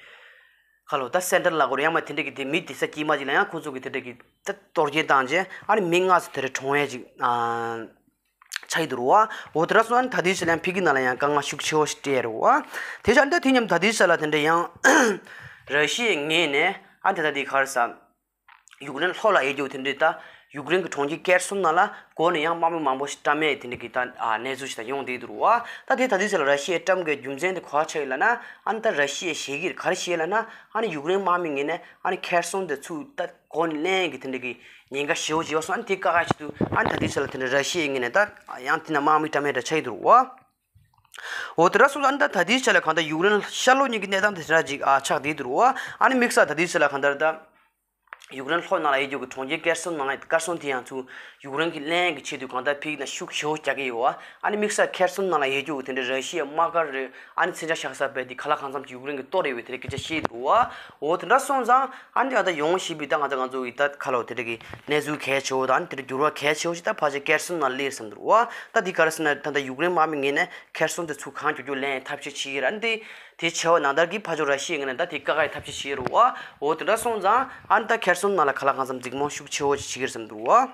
ཁ་ལོ་ད་སེན་ཊར་ལབ་དགོས་རེད། ཡང་མ་དེ་འདྲ་གི་དེ་མི་དེ་ས་དཀྱིལ་མ་ཅིག་ལ་ཡང་ཁོང་ཚོ་གི་དེ་འདྲ་གི་ད་གཏོར་སྐྱོན་བཏང་རྗེས་ཨ་ནི་མི་ལྔ་ཙམ་དེ་འདྲ་གྲོངས་ཡ་ཅིག་ཨ། ཆགས་ཀྱི་འདུག་རེད་བ། འོ་དེ་འདྲ་སོང་ཙང་ད་ལྟའི་ཆ་ལ་ཡང་ཕ་གི་ནང་ལ་ཡང་དཀའ་ངལ་ཤུགས་ཆེ་བོ་ཞིག་འཕྲད་རེད་བ། དེ་བཞིན་ད་དེ་མཉམ་ད་ལྟའི་ཆ་ལ་དེ་འདྲ་ཡང་ར་ཤི་ཡའི་ངོས་ནས་ཨ་དེ་ད་དེ་ག་རེ་ཟ། ཡུཀ་རེན་ལྷོ་ལ་ཡོད་རྒྱུ་དེ་འདྲའི་ད་ཡུཀ་རེན་གྱི་གྲོང་ཁྱེར་ཀེར་སོན་ནང་ལ་འགོ་ནས་ཡང་དམག་མི་མང་པོ་ཞིག་བཀྲམ་ཡས་དེ་འདྲ་གི་ད་གནས་ཚུལ་ཞིག་ད་ཡོང་བསྡད་འདུག་རེད་བ། ད་དེ་ད་ལྟའི་ཆ་ལ་ར་ཤི་ཡས་བཀྲམ་དགོས་རྒྱུ་མཚན་དེ་ག་པར་ཆགས་ཡོད་ལབ་ན་ཨ་ནི་ད་ར་ཤི་ཡས་བཤད་ཀྱི་རེད། ག་རེ་བཤད་ལབ་ན་ཨ་ནི་ཡུཀ་རེན་དམག་མི་ངོས་ནས་ཨ་ནི་ཀེར་སོན་དེ་ཚུར་ད། གོ་ནས་ལེན་གྱི་དེ་འདྲ་གི་ཉེན་ཁ་ཞེ་པོ་ཅིག་ཡོད་སོང་། ཨ་ནི་དེ་དཀའ་ཁག་ཅིག་འདུག་ཨ་ནི་ད་ལྟའི་ཆ་ལ་དེ་འདྲ་ར་ཤི་ཡའི་ངོས་ནས་ད་ཡང་དེ་ན་དམག་མི་བཀྲམ་ཡས་འདྲ་ཆགས་ཀྱི་འདུག་རེད་བ། འོ་དེ་འདྲ་སོང་ཙང་ཨ་ནི་ད་ད་ལྟའི་ཆ་ལ་གང་ལྟར་ཡུཀ་རེན་ཤར་ལྷོ་གཉིས་ཀྱི་གནས་སྟངས་དེ་འདྲ་ཅིག་ཨ་ཆགས་བསྡད་འདུག་རེད་བ། ཨ་ནི་དམིགས་བསལ་ད་ལྟའི་ཆ་ལ་གང་ལྟར་ད་ཡུཀ་རེན་ལྷོ་ནང་ལ་ཡོད་རྒྱུ་གི་གྲོང་ཁྱེར་ཀེར་སོན་ནང་ཀེར་སོན་དེ་ཡང་ཚུར་ཡུཀ་རེན་གྱིས་ལེན་ཡས་ཀྱི་ཆེད་དུ་གང་ལྟར་ཕ་གི་ནས་ཤུགས་ཆེ་བོ་རྒྱག་གི་ཡོད་བ། ཨ་ནི་དམིགས་བསལ་ཁེར་སོན་ནང་ལ་ཡོད་རྒྱུ་དེ་འདྲའི་ར་ཤི་ཡའི་དམག་སྒར་རེད། ཨ་ནི་མཚོན་ཆ་བཞག་ས་བས་དེ་ག་ལ་གང་འཚམ་གྱི་ཡུཀ་རེན་གྱིས་གཏོར་ཡོད་པའི་དེ་འདྲའི་སྐད་ཆ་བཤད་འདུག་བ། འོ་དེ་འདྲ་སོང་ཙང་ཨ་ནི་ད་ལྟ་ཡོང་བཞིན་པའི་ད་ང་ཚོ་ང་ཚོ་ཡི་ད་ཁ་ལོ་དེ་འདྲ་གི་གནས་ཚུལ་གལ་ཆེ་བོ་དང་ཨ་ནི་དེ་འདྲ་འགྱུར་བ་གལ་ཆེ་བོ་ཞིག་ད་ཕལ་ཆེར་ཁེར་སོན་ནང་སླེབས་བསམ་འདུག་བ། ད་དེ་ག་རེ་ཟེར་ན་ད་ལྟ་ཡུཀ་རེན་དམག་མི་ངོས་ནས་ཁེར་སོན་དེ་ཚུར་གང་མགྱོགས་མགྱོགས་ལེན་ཐབས་ཤེས་བྱེད་ཀྱི་རེད། ཨ་ནི་དེ་དེ་བྱས་པ་ནང་ལྟར་གྱི་ཕར་ཕྱོགས་ར་ཤི་ཡའི་ངོས་ནས་ད་དེ་བཀག་ཡའི་ཐབས་ཤེས་བྱེད་ཀྱི་རེད་བ། འོ་དེ་འདྲ་སོང་ཙང་ཨ་ནི་ད་ཁེར་སོན་ནང་ལ་ག་ལ་གང་འཚམ་འཛིང་མོ་ཤུགས་ཆེ་བོ་ཞིག་བྱེད་ཀྱི་རེད་བསམ་འདུག་བ།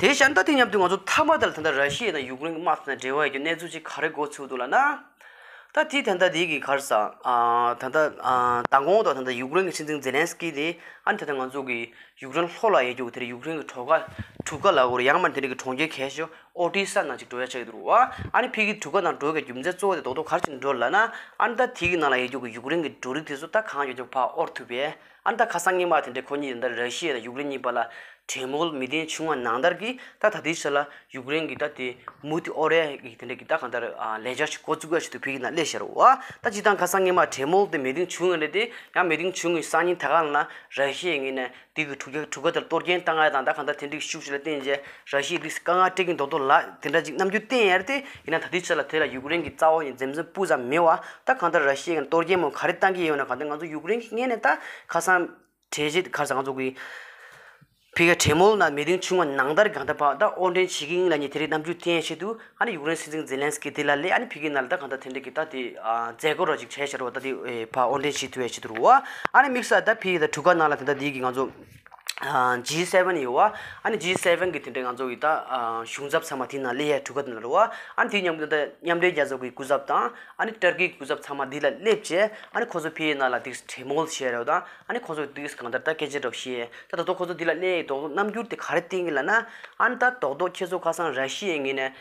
དེ་བཞིན་ད་དེ་མཉམ་དུ་ང་ཚོ་མཐའ་མ་དེ་ལ་ད་ལྟ་ར་ཤི་ཡ་དང་ཡུཀ་རེན་གྱི་དམག་དེ་དང་འབྲེལ་བ་ཡོད་རྒྱུ་གནས་ཚུལ་ཅིག་ག་རེ་གོ་ཚུགས་འདུག་ལབ་ན། ད་དེ་ད་ལྟ་དེ་གི་ག་རེ་ཟ། ཨ་ད་ལྟ་ཨ་མདང་དགོང་དང་ད་ལྟ་ཡུཀ་རེན་གྱི་སྲིད་འཛིན་ཛེ་ལན་སི་ཀི་དེ་ཨ་ནི་ད་ལྟ་ང་ཚོ་གི་ཡུཀ་རེན་ལྷོ་ལ་ཡོད་རྒྱུ་དེར་ཡུཀ་རེན་གྱི་གྲོགས་ཁ་གྲུ་ཁ་ལ་གོ་རེ་ཡང་མ་དེ་འདྲ་གི་གྲོང་ཁྱེར་གལ་ཆེ་ ཨོ་ཌི་ས་ནང་ཅིག་འགྲོ་ཡ་ཆགས་ཀྱི་འདུག་རེད་བ། ཨ་ནི་ཕ་གི་གྲུ་ཁ་ནང་འགྲོ་ཡ་རྒྱུ་མཚན་གཙོ་བོ་དེ་རྡོག་རྡོག་ག་རེ་བྱས་ནས་འགྲོ་ལབ་ན། ཨ་ནི་ད་དེ་གི་ནང་ལ་ཡོད་རྒྱུ་གི་ཡུཀ་རེན་གྱི་འབྲུ་རིགས་དེ་ཚོ་ད་གང་ཡོད་རྒྱུ་ཕར་དབོར་ཐུབ་པས། ཨ་ནི་ད་ཁ་སང་སྔོན་མ་དེ་འདྲའི་ཁོ་གཉིས་ད་ལྟ་ར་ཤི་ཡ་དང་ཡུཀ་རེན་གཉིས་བར་ལ་གྲོས་མོལ་མི་ཐེངས་བྱུང་བ་ནང་ལྟར་གྱི་ད་ད་ལྟའི་ཆ་ལ་ཡུཀ་རེན་གྱི་ད་དེ་མུ་མཐུད་དབོར་ཡ་གི་དེ་འདྲ་གི་ད་གང་ལྟར་ལས་འཆར་ཞིག་འགོ་བཙུགས་ཡ་ཞིག་འདུག་ཕ་གི་ནང་སླེབས་བཞག་རེད་བ། ད་སྤྱིར་བཏང་ཁ་སང་སྔོན་མ་གྲོས་མོལ་དེ་མི་ཐེངས་བྱུང་ཡོད་རེད་དེ། ཡང་མི་ཐེངས་བྱུང་གི་སང་ཉིན་ད་ག་ལ་ན་ར་ཤི་ཡའི་ངོས་ནས་དེ་གི་གྲུ་ཁ་གྲུ་ཁ་དེར་གཏོར་སྐྱོན་བཏང་ཡ་དང་ད་གང་ལྟར་དེ་འདྲའི་ཤུགས་ཆེ་ལ་བརྟེན་བྱས་ར་ཤི་ཡས་དེ་དཀའ་ངལ་སྤྲད་ཀྱི་འདུག་འདུག་ལ་དེ་འདྲ་ཅིག་རྣམ་འགྱུར་བསྟན་ཡ་རེད་དེ། ཡིན་ན་ད་ལྟའི་ཆ་ལ་དེ་ལ་ཡུཀ་རེན་གྱི་རྩ་བ་ནས་འཛེམ་ཟོན་སྤུ་ཙམ་མེད་བ། ད་གང་ལྟར་ར་ཤི་ཡས་ཀྱིས་གཏོར་སྐྱོན་མང་ག་རེ་བཏང་གི་ཡོད་ན། གང་ལྟར་ང་ཚོ་ཡུཀ་རེན་གྱི་ངོས་ནས་ད་ཁ་སང་གྲོས་ཆོད་ཁ་སང་ང་ཚོ་གི་ཕ་གིའི་གྲོས་མོལ་ནང་མི་ཐེངས་བྱུང་བ་ནང་ལྟར་གང་ལྟར་ཕར་ད་དབོར་འདྲེན་བྱེད་ཀྱི་ཡིན་ལབ་མཁན་དེ་རིགས་རྣམ་འགྱུར་བསྟན་ཡ་ཆེད་དུ། ཨ་ནི་ཡུཀ་རེན་སྲིད་འཛིན་ཛེ་ལན་སི་ཀི་དེ་ལ་སླེབས། ཨ་ནི་ཕ་གི་ནང་ལ་ད་གང་ལྟར་དེ་འདྲ་གི་ད་དེ་ཨ་མཛད་སྒོ་རོགས་ཅིག་བྱས་བཞག་རེད་བ། ད་དེ་ཨེ་ཕར་དབོར་འདྲེན་བྱེད་ཐུབ་ཡ་ཆེད་དུ་རེད་བ། ཨ་ནི་དམིགས་བསལ་ད་ཕ་གི་ད་གྲུ་ཁ་ནང་ལ་ད་ལྟ་དེ་གི་ང་ཚོ་ཨ་ཇི་སེ་ཝེན་ཡོད་བ། ཨ་ནི་ཇི་སེ་ཝེན་གི་དེ་འདྲ་ང་ཚོ་གི་ད་ཨ་གཞུང་ཚབ་ཚང་མ་དེ་ནང་སླེབས་ཡ་གྲུ་ཁ་དེ་ནང་རེད་བ། ཨ་ནི་དེ་མཉམ་དུ་ད་མཉམ་འབྲེལ་རྒྱལ་ཚོགས་ཀྱི་སྐུ་ཚབ་དང་། ཨ་ནི་ཏུར་ཀི་གི་སྐུ་ཚབ་ཚང་མ་དེ་ལ་སླེབས་བྱས། ཨ་ནི་ཁོ་ཚོ་ཕ་གི་ནང་ལ་དེ་གྲོས་མོལ་བྱས་རེད་བ། དང་། ཨ་ནི་ཁོ་ཚོ་དེ་གང་ལྟར་ད་སྐད་ཆ་རོགས་བཤད། ད་ད་དུང་ཁོ་ཚོ་འདི་ལ་སླེབས་རྡོག་རྡོག་རྣམ་འགྱུར་དེ་ག་རེ་བསྟན་གྱི་ལབ་ན། ཨ་ནི་ད་རྡོག་རྡོག་ཁྱེད་ཚོ་ཁ་སང་ར་ཤི་ཡའི་ངོས་ནས་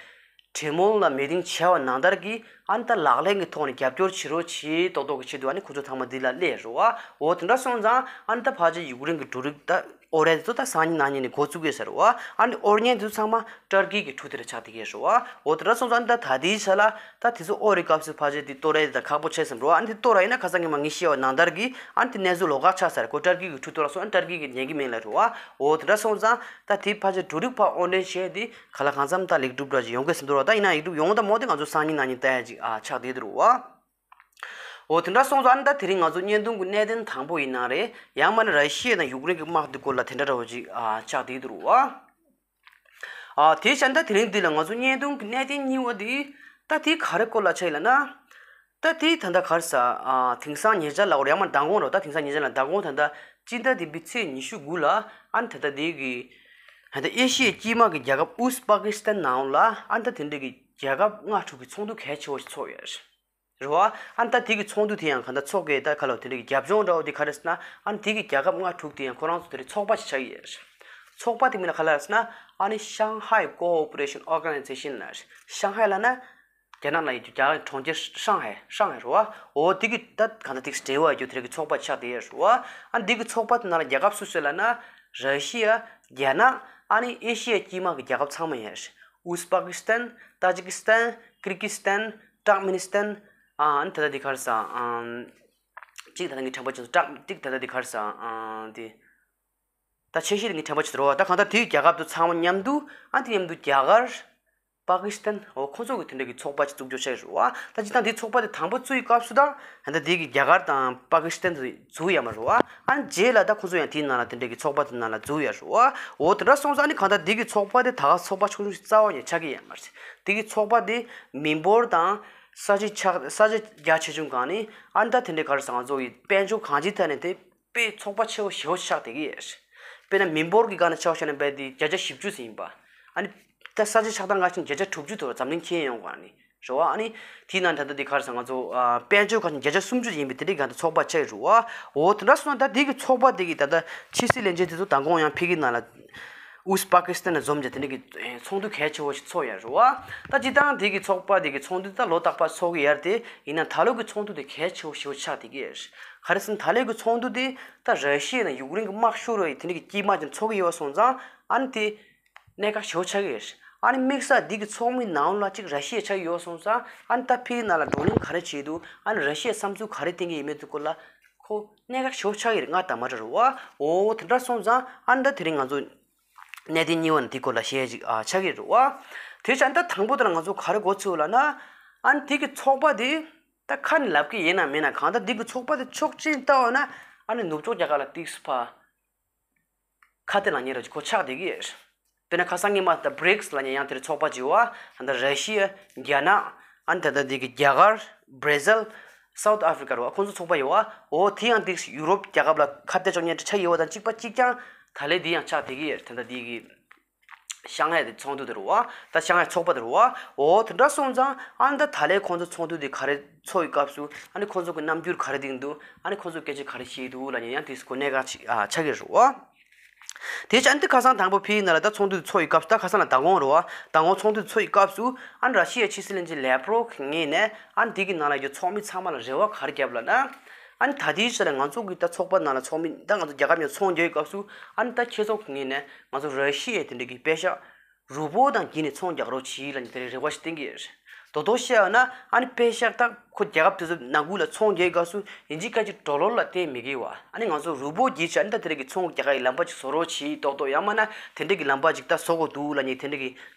གྲོས་མོལ་ལ་མི་ཐེངས་བྱས་པ་ནང་ལྟར་གྱི། ཨ་ནི་ད་ལག་ལེན་གྱི་ཐོག་ནས་རྒྱབ་སྐྱོར་བྱེད་རོགས་བྱེད་རྡོག་རྡོག་གི་ཆེད་དུ་ཨ་ནི་ཁོ་ཚོ་ཚང་མ་འདི་ལ་སླེབས་རེད་བ། འོ་དེ་འདྲ་སོང་ཙང་ཨ་ནི་ད་ཕལ་ཆེར་ཡུཀ་རེན་གྱི་འབྲུ་རིགས་ད་དབོར་ཡ་དེ་ཚོ་ད་སང་ཉིན་གནངས་ཉིན་ནས་འགོ་བཙུགས་ཡོད་ས་རེད་བ། ཨ་ནི་དབོར་མཁན་དེ་ཚོ་ཚང་མ་ཏུར་ཀི་གི་གྲུ་དེ་ལ་ཆགས་བསྡད་ཀྱི་རེད་བ། འོ་དེ་འདྲ་སོང་ཙང་ཨ་ནི་ད་ད་ལྟའི་ཆ་ལ་ད་དེ་ཚོ་དབོར་བའི་སྐབས་སུ་ཕལ་ཆེར་དེ་གཏོར་ཡ་དེ་ད་ཁག་པོ་ཆགས་ས་རེད་བ། ཨ་ནི་དེ་གཏོར་ཡ་ཡིན་ན་ཁ་སང་ཉི་མ་ངས་བཤད་པ་ནང་ལྟར་གྱི་ཨ་ནི་དེ་གནས་ཚུལ་ལོགས་ཀ་ཆགས་ས་རེད། ཁོ་ཏུར་ཀི་གི་གྲུ་གཏོར་ལ་སོང་ཨ་ནི་ཏུར་ཀི་གིས་ཉན་གྱི་མེད་ལབ་རེད་བ། འོ་དེ་འདྲ་སོང་ཙང་ད་དེ་ཕལ་ཆེར་འབྲུ་རིགས་ཕར་དབོར་འདྲེན་བྱས་ཏེ་གང་ལ་གང་འཚམ་ད་ལེགས་གྲུབ་འདྲ་ཅིག་ཡོང་གི་ཟེར་འདུག་ར། ད་ཡིན་ན་ལེགས་གྲུབ་ཡོང་དང་མ་ཡོང་དེ་ང་ཚོ་སང་ཉིན་གནངས་ཉིན་ལྟ་ཡ་ཅིག་ཨ་ཆགས་བསྡད་འདུག་ར་བ། འོ་དེ་འདྲ་སོང་ཙང་ཨ་ནི་ད་དེ་རིང་ང་ཚོ་བརྙན་ཐུང་གི་གནད་དོན་དང་པོ་ཡིན་ན་རེད། ཡང་མིན་ན་ར་ཤི་ཡ་དང་ཡུཀ་རེན་གྱི་དམག་དེ་སྐོར་ལ་དེ་འདྲ་འདྲ་བོ་ཅིག་ཨ་ཆགས་བསྡད་འདུག་ར་བ། ཨ་དེ་བྱས་ན་ད་དེ་རིང་འདི་ལ་ང་ཚོ་བརྙན་ཐུང་གི་གནད་དོན་གཉིས་པ་དེ་ད་དེ་ག་རེ་སྐོར་ལ་ཆགས་ཡིན་ལབ་ན། ད་དེ་ད་ལྟ་ག་རེ་ཟ། ཨ་དེང་སང་ཉེ་ཆར་ལ་འོ་ཡང་མ་མདང་དགོང་རོ། ད་དེང་སང་ཉེ་ཆར་ལ་མདང་དགོང་ད་ལྟ་སྤྱི་ཟླ་འདི་པའི་ཚེས་ཉི་ཤུ་དགུ་ལ་ཨ་ནི་ད་ལྟ་དེ་གི་ད་ལྟ་ཨེ་ཤི་ཡའི་དཀྱིལ་མ་གི་རྒྱལ་ཁབ་ཨུ་སི་པ་ཀི་སི་ཐན་ནང་ལ་ཨ་ནི་ད་དེ་འདྲ་གི་རྒྱལ་ཁབ་ལྔ་དྲུག་གི་ཚོགས་འདུ་གལ་ཆེ་བོ་ཞིག་ཚོགས་ཡོད་རེད་བ། ཨ་ནི་ད་དེ་གི་ཚོགས་འདུ་དེ་ཡང་གང་ལྟར་ཚོགས་ཀྱི་ད་ག་ལ་དེ་འདྲ་གི་རྒྱབ་ལྗོངས་འདྲ་བོ་དེ་ག་རེ་ཟེར་ན། ཨ་ནི་དེ་གི་རྒྱལ་ཁབ་ལྔ་དྲུག་དེ་ཡང་ཁོ་རང་ཚོ་དེ་འདྲའི་ཚོགས་པ་ཞིག་ཆགས་ཀྱི་ཡོད་རེད། ཚོགས་པ་དེ་མིང་ལ་ག་ལ་ཟེར་ན། ཨ་ནི་Shanghai Cooperation Organization ལ། ཤང་ཧའེ་ལབ་ན་རྒྱ་ནག་ནང་ཡོད་རྒྱུ་རྒྱ་གྲོང་ཁྱེར་ཧྲང་ཧའེ། ཧྲང་ཧའེ་རེད་བ། འོ་དེ་གི་ད་གང་ལྟར་དེ་གི་འབྲེལ་བ་ཡོད་རྒྱུ་དེ་རིགས་ཀྱི་ཚོགས་པ་ཆགས་བསྡད་ཡོད་རེད་བ། ཨ་ནི་དེ་གི་ཚོགས་པ་དེ་ནང་ལ་རྒྱལ་ཁབ་སུ་སུ་ལབ་ན། ར་ཤི་ཡ། རྒྱ་ནག་ཨ་ནི་ཨེ་ཤི་ཡའི་དཀྱིལ་མ་གི་རྒྱལ་ཁབ་ཚང་མ་ཡོད་རེད། ཨུ་སི་པ་ཀི་སི་ཐན། ཏཱ་ཇི་ཀི་སི་ཐན། ཀིར་གི་སི་ཐན། ཏུར་ཀ་མི་ནི་སི་ཐན། ཨ་ཨ་ནི་ད་ལྟ་དེ་ག་རེ་ཟ། ཨམ། གཅིག་ད་ལྟ་ངས་དྲན་པ་བྱུང་སོང་། ཏུར་ཀ་གཅིག་ད་ལྟ་དེ་ག་རེ་ཟ། ཨ་དེ། ད་ཆེ་ཤོས་དེ་ངས་དྲན་པ་བྱུང་སོང་རོ། ད་གང་ལྟར་དེའི་རྒྱལ་ཁབ་དེ་ཚང་མ་མཉམ་དུ། ཨ་དེ་མཉམ་དུ་རྒྱ་གར། པ་ཀི་སི་ཐན། འོ་ཁོང་ཚོ་གི་དེ་འདྲ་གི་ཚོགས་པ་ཅིག་བཙུགས་རྒྱུ་ཆགས་ཡོད་རེད་བ། ད་སྤྱིར་བཏང་དེའི་ཚོགས་པ་དེ་དང་པོ་བཙུགས་པའི་སྐབས་སུ་ད་ད་ལྟ་དེ་གི་རྒྱ་གར་དང་པ་ཀི་སི་ཐན་དེ་འཛུལ་ཡོད་མ་རེད་བ། ཨ་ནི་རྗེས་ལ་ད་ཁོང་ཚོ་ཡང་དེའི་ནང་ལ་དེ་འདྲ་གི་ཚོགས་པ་དེ་ནང་ལ་འཛུལ་ཡོད་རེད་བ། འོ་དེ་འདྲ་སོང་ཙང་ཨ་ནི་གང་ལྟར་དེ་གི་ཚོགས་པ་དེ་ད་ག་ཚོགས་པ་ཆུང་ཆུང་རྩ་བ་ནས་ཆགས་ཀྱི་ཡོད་མ་རེད། དེ་གི་ཚོགས་པ་དེ་མི་འབོར་དང་ས་ཆ་ཆགས་ས་ཆ་རྒྱ་ཆེ་ཆུང་གང་ནི་ཨ་ནི་ད་དེ་འདྲའི་ག་རེ་ཟ། ང་ཚོ་ཡི་དཔལ་འབྱོར་གང་ཅིའི་ཐད་ནས་དེ། དཔེ་ཚོགས་པ་ཆེ་བོ་ཞེ་བོ་ཆགས་བསྡད་ཀྱི་ཡོད་རེད། དཔེར་ན་མི་འབོར་གྱི་སྒང་ནས་ཆ་བཞག་ན་དཔེ་དེ་བརྒྱ་ཆ་བཞི་བཅུ་ཙམ་ཡིན་པ། ཨ་ནི་ད་ས་ཆ་ཆགས་སྟངས་འགའ་ཞིག་བརྒྱ་ཆ་དྲུག་ཅུ་དེ་འཛམ་གླིང་ཁྱོན་ཡོངས་སྒང་ནས་རེད་བ། ཨ་ནི་དེའི་ནང་ད་ལྟ་དེ་ག་རེ་ཟ། ང་ཚོ་ཨ་དཔལ་འབྱོར་ཁ་ནས་བརྒྱ་ཆ་སུམ་ཅུ་ཡིན་པའི་དེ་འདྲའི་སྒང་དུ་ཚོགས་པ་ཆགས་ཡོད་རེད་བ། འོ་དེ་འདྲ་སོང་ན་ད་དེ་གི་ཚོགས་པ་དེ་གི་ད་ལྟ་ཕྱི་སྲིད་བློན་ཆེན་དེ་ཚོ་མདང་དགོང་ཡང་ཕ་གིའི་ནང་ལ། ཨུ་ཟ་པ་ཀི་སི་ཐན་ལ་འཛོམས་བྱས་དེ་འདྲ་གི་ཚོགས་འདུ་གལ་ཆེ་བོ་ཞིག་ཚོགས་ཡོད་རེད་བ། ད་སྤྱིར་བཏང་དེ་གི་ཚོགས་པ་དེ་གི་ཚོགས་འདུ་ད་ལོ་རྟག་པར་ཚོགས་ཀྱི་ཡོད་རེད་དེ། ཡིན་ན་ད་ལོ་གི་ཚོགས་འདུ་དེ་གལ་ཆེ་བོ་ཞེ་པོ་ཆགས་བསྡད་ཀྱི་ཡོད་རེད། ག་རེ་ཟེར་ན་ད་ལོ་གི་ཚོགས་འདུ་དེ་ད་ར་ཤི་ཡ་དང་ཡུཀ་རེན་གྱི་དམག་ཤོར་བའི་དེ་འདྲ་གི་དཀྱིལ་མ་ཅིག་ཚོགས་ཀྱི་ཡོད་སོང་ཙང་ཨ་ནི་དེ་གནད་འགག་ཞེ་པོ་ཆགས་ཀྱི་ཡོད་རེད། ཨ་ནི་དམིགས་བསལ་དེ་གི་ཚོགས་མི་ནང་ལ་ཅིག་ར་ཤི་ཡ་ཆགས་ཀྱི་ཡོད་སོང་ཙང་ཨ་ནི་ད་ཕ་གིའི་ནང་ལ་བགྲོ་གླེང་ག་རེ་བྱས་འདུག་ཨ་ནི་ར་ཤི་ཡས་བསམ་ཚུལ་ག་རེ་བསྟན་གྱི་ཡིན་མིན་དེ་སྐོར་ལ་ཁོ་གནད་འགག་ཞེ་པོ་ཆགས་ཀྱི་རེད། ང་ད་མ་རེད་རེད་བ། འོ་དེ་འདྲ་སོང་ཙང་ཨ་ནི་ད་དེ་རིང་ང་ཚོ་གནད་དོན་གཉིས་པ་ནི་དེའི་སྐོར་ལ་བཤད་ཅིག་ཨ་ཆགས་ཀྱི་རེད་བ། དེ་བྱས་ད་དང་པོ་དེ་ལ་ང་ཚོ་ག་རེ་འགོ་ཚུགས་ལབ་ན། ཨ་ནི་དེ་གི་ཚོགས་པ་དེ་ད་ཁ་ནས་ལབ་ཀྱི་ཡིན་ན་མིན་ན་གང་ལྟར་དེ་གི་ཚོགས་པ་དེ་ཕྱོགས་གཅིག་ནས་ལྟ་བ་ན་ཨ་ནི་ནུབ་ཕྱོགས་རྒྱལ་ཁབ་ལ་ཏིག་སུ་ཕ་ཁ་གཏད་ལངས་མཁན་ར་ཅིག་ཁོ་ཆགས་བསྡད་ཀྱི་ཡོད། དཔེར་ན་ཁ་སང་སྔོན་མ་ད་བྷི་རིག་སི་ལབ་མཁན་ཡང་དེ་རིང་ཚོགས་པ་ཅིག་ཡོད་བ། ད་ལྟ་ར་ཤི་ཡ། རྒྱ་ནག་ཨ་ནི་ད་ལྟ་དེ་གི་རྒྱ་གར། བྷར་ཛིལ། སའུ་ཐི་ཨ་ཧྥི་རི་ཀ་རེད་བ། ཁོང་ཚོ་ཚོགས་པ་ཡོད་བ། འོ་དེ་ཡང་དེ་ཡུ་རོབ་རྒྱལ་ཁབ་ལ་ཁ་གཏད་གཅོག་མཁན་ཆགས་ཡོད་བ་དང་གཅིག་པ་གཅིག་རྐྱང་ད་ལོ་དེ་ཡང་ཆགས་བསྡད་ཀྱི་ཡོད། ད་ལྟ་དེ་གི་ཤང་ཧའེ་དེ་ཚོགས་འདུ་དེ་རེད་བ། ད་ཤང་ཧའེ་ཚོགས་པ་དེ་རེད་བ། འོ་དེ་འདྲ་སོང་ཙང་ཨ་ནི་ད་ད་ལོ་ཁོང་ཚོ་ཚོགས་འདུ་དེ་ག་རེ་ཚོགས་ཡི་སྐབས་སུ་ཨ་ནི་ཁོང་ཚོ་གི་རྣམ་འགྱུར་ག་རེ་བསྟན་འདུག་ཨ་ནི་ཁོང་ཚོ་སྐད་ཆ་ག་རེ་བཤད་འདུག་ལབ་མཁན་ཡང་དེ་ཁོ་གནད་འགག་ཅིག་ཨ་ཆགས་ཀྱི་རེད་བ། དེ་བྱས་ཨ་ནི་ཁ་སང་དང་པོ་ཕི་ཡི་ནང་ལ་ད་ཚོགས་འདུ་ཚོགས་ཡི་སྐབས་སུ། ད་ཁ་སང་ལ་མདང་དགོང་རེད་བ། མདང་དགོང་ཚོགས་འདུ་ཚོགས་ཡི་སྐབས་སུ་ཨ་ནི་ར་ཤི་ཡའི་ཕྱི་སྲིད་བློན་ཆེན་ལེབ་རོབ་ངོས་ནས་ཨ་ནི་དེ་གི་ནང་ལ་ཡོད་ཚོགས་མི་ཚང་མ་ལ་རེ་བ་ག་རེ་བརྒྱབ་ལབ་ན། ཨ་ནི་ད་ལྟའི་ཆ་ལ་ང་ཚོ་གི་ད་ཚོགས་པ་ནང་ལ་ཚོགས་མི་ད་ང་ཚོ་རྒྱལ་ཁབ་ཡོངས་ཚོགས་འདུ་ཡི་སྐབས་སུ་ཨ་ནི་ད་ཁྱེད་ཚོ་ངོས་ནས་ང་ཚོ་ར་ཤི་ཡའི་དེ་འདྲ་གི་པེ་ཤག་རུ་པོ་དང་བརྒྱུད་ནས་ཚོང་རྒྱག་རོགས་གྱིས་ལབ་ནས་དེ་རིང་རེ་བ་ཞིག་བསྟན་གྱི་ཡོད་རེད། རྡོག་རྡོག་བཤད་ཡོད་ན་ཨ་ནི་པེ་ཤག་ད་ཁོ་རྒྱལ་ཁབ་དེ་ཚོ་ནང་ཁུལ་ལ་ཚོང་རྒྱག་གི་སྐབས་སུ་ཡིན་གཅིག་མིན་གཅིག་ཌོ་ལར་ལ་བརྟེན་མེད་ཀྱི་བ། ཨ་ནི་ང་ཚོ་རུ་པོ་བརྒྱུད་བྱས་ཨ་ནི་ད་དེ་རིང་གི་ཚོང་རྒྱག་གི་ལམ་པ་ཅིག་བཟོ་རོགས་གྱིས་རྡོག་རྡོག་ཡང་མིན་ན་དེ་འདྲ་གི་ལམ་པ་ཅིག་ད་བཟོ་དགོས་འདུག་ལབ་ནས་དེ་འདྲ་གི་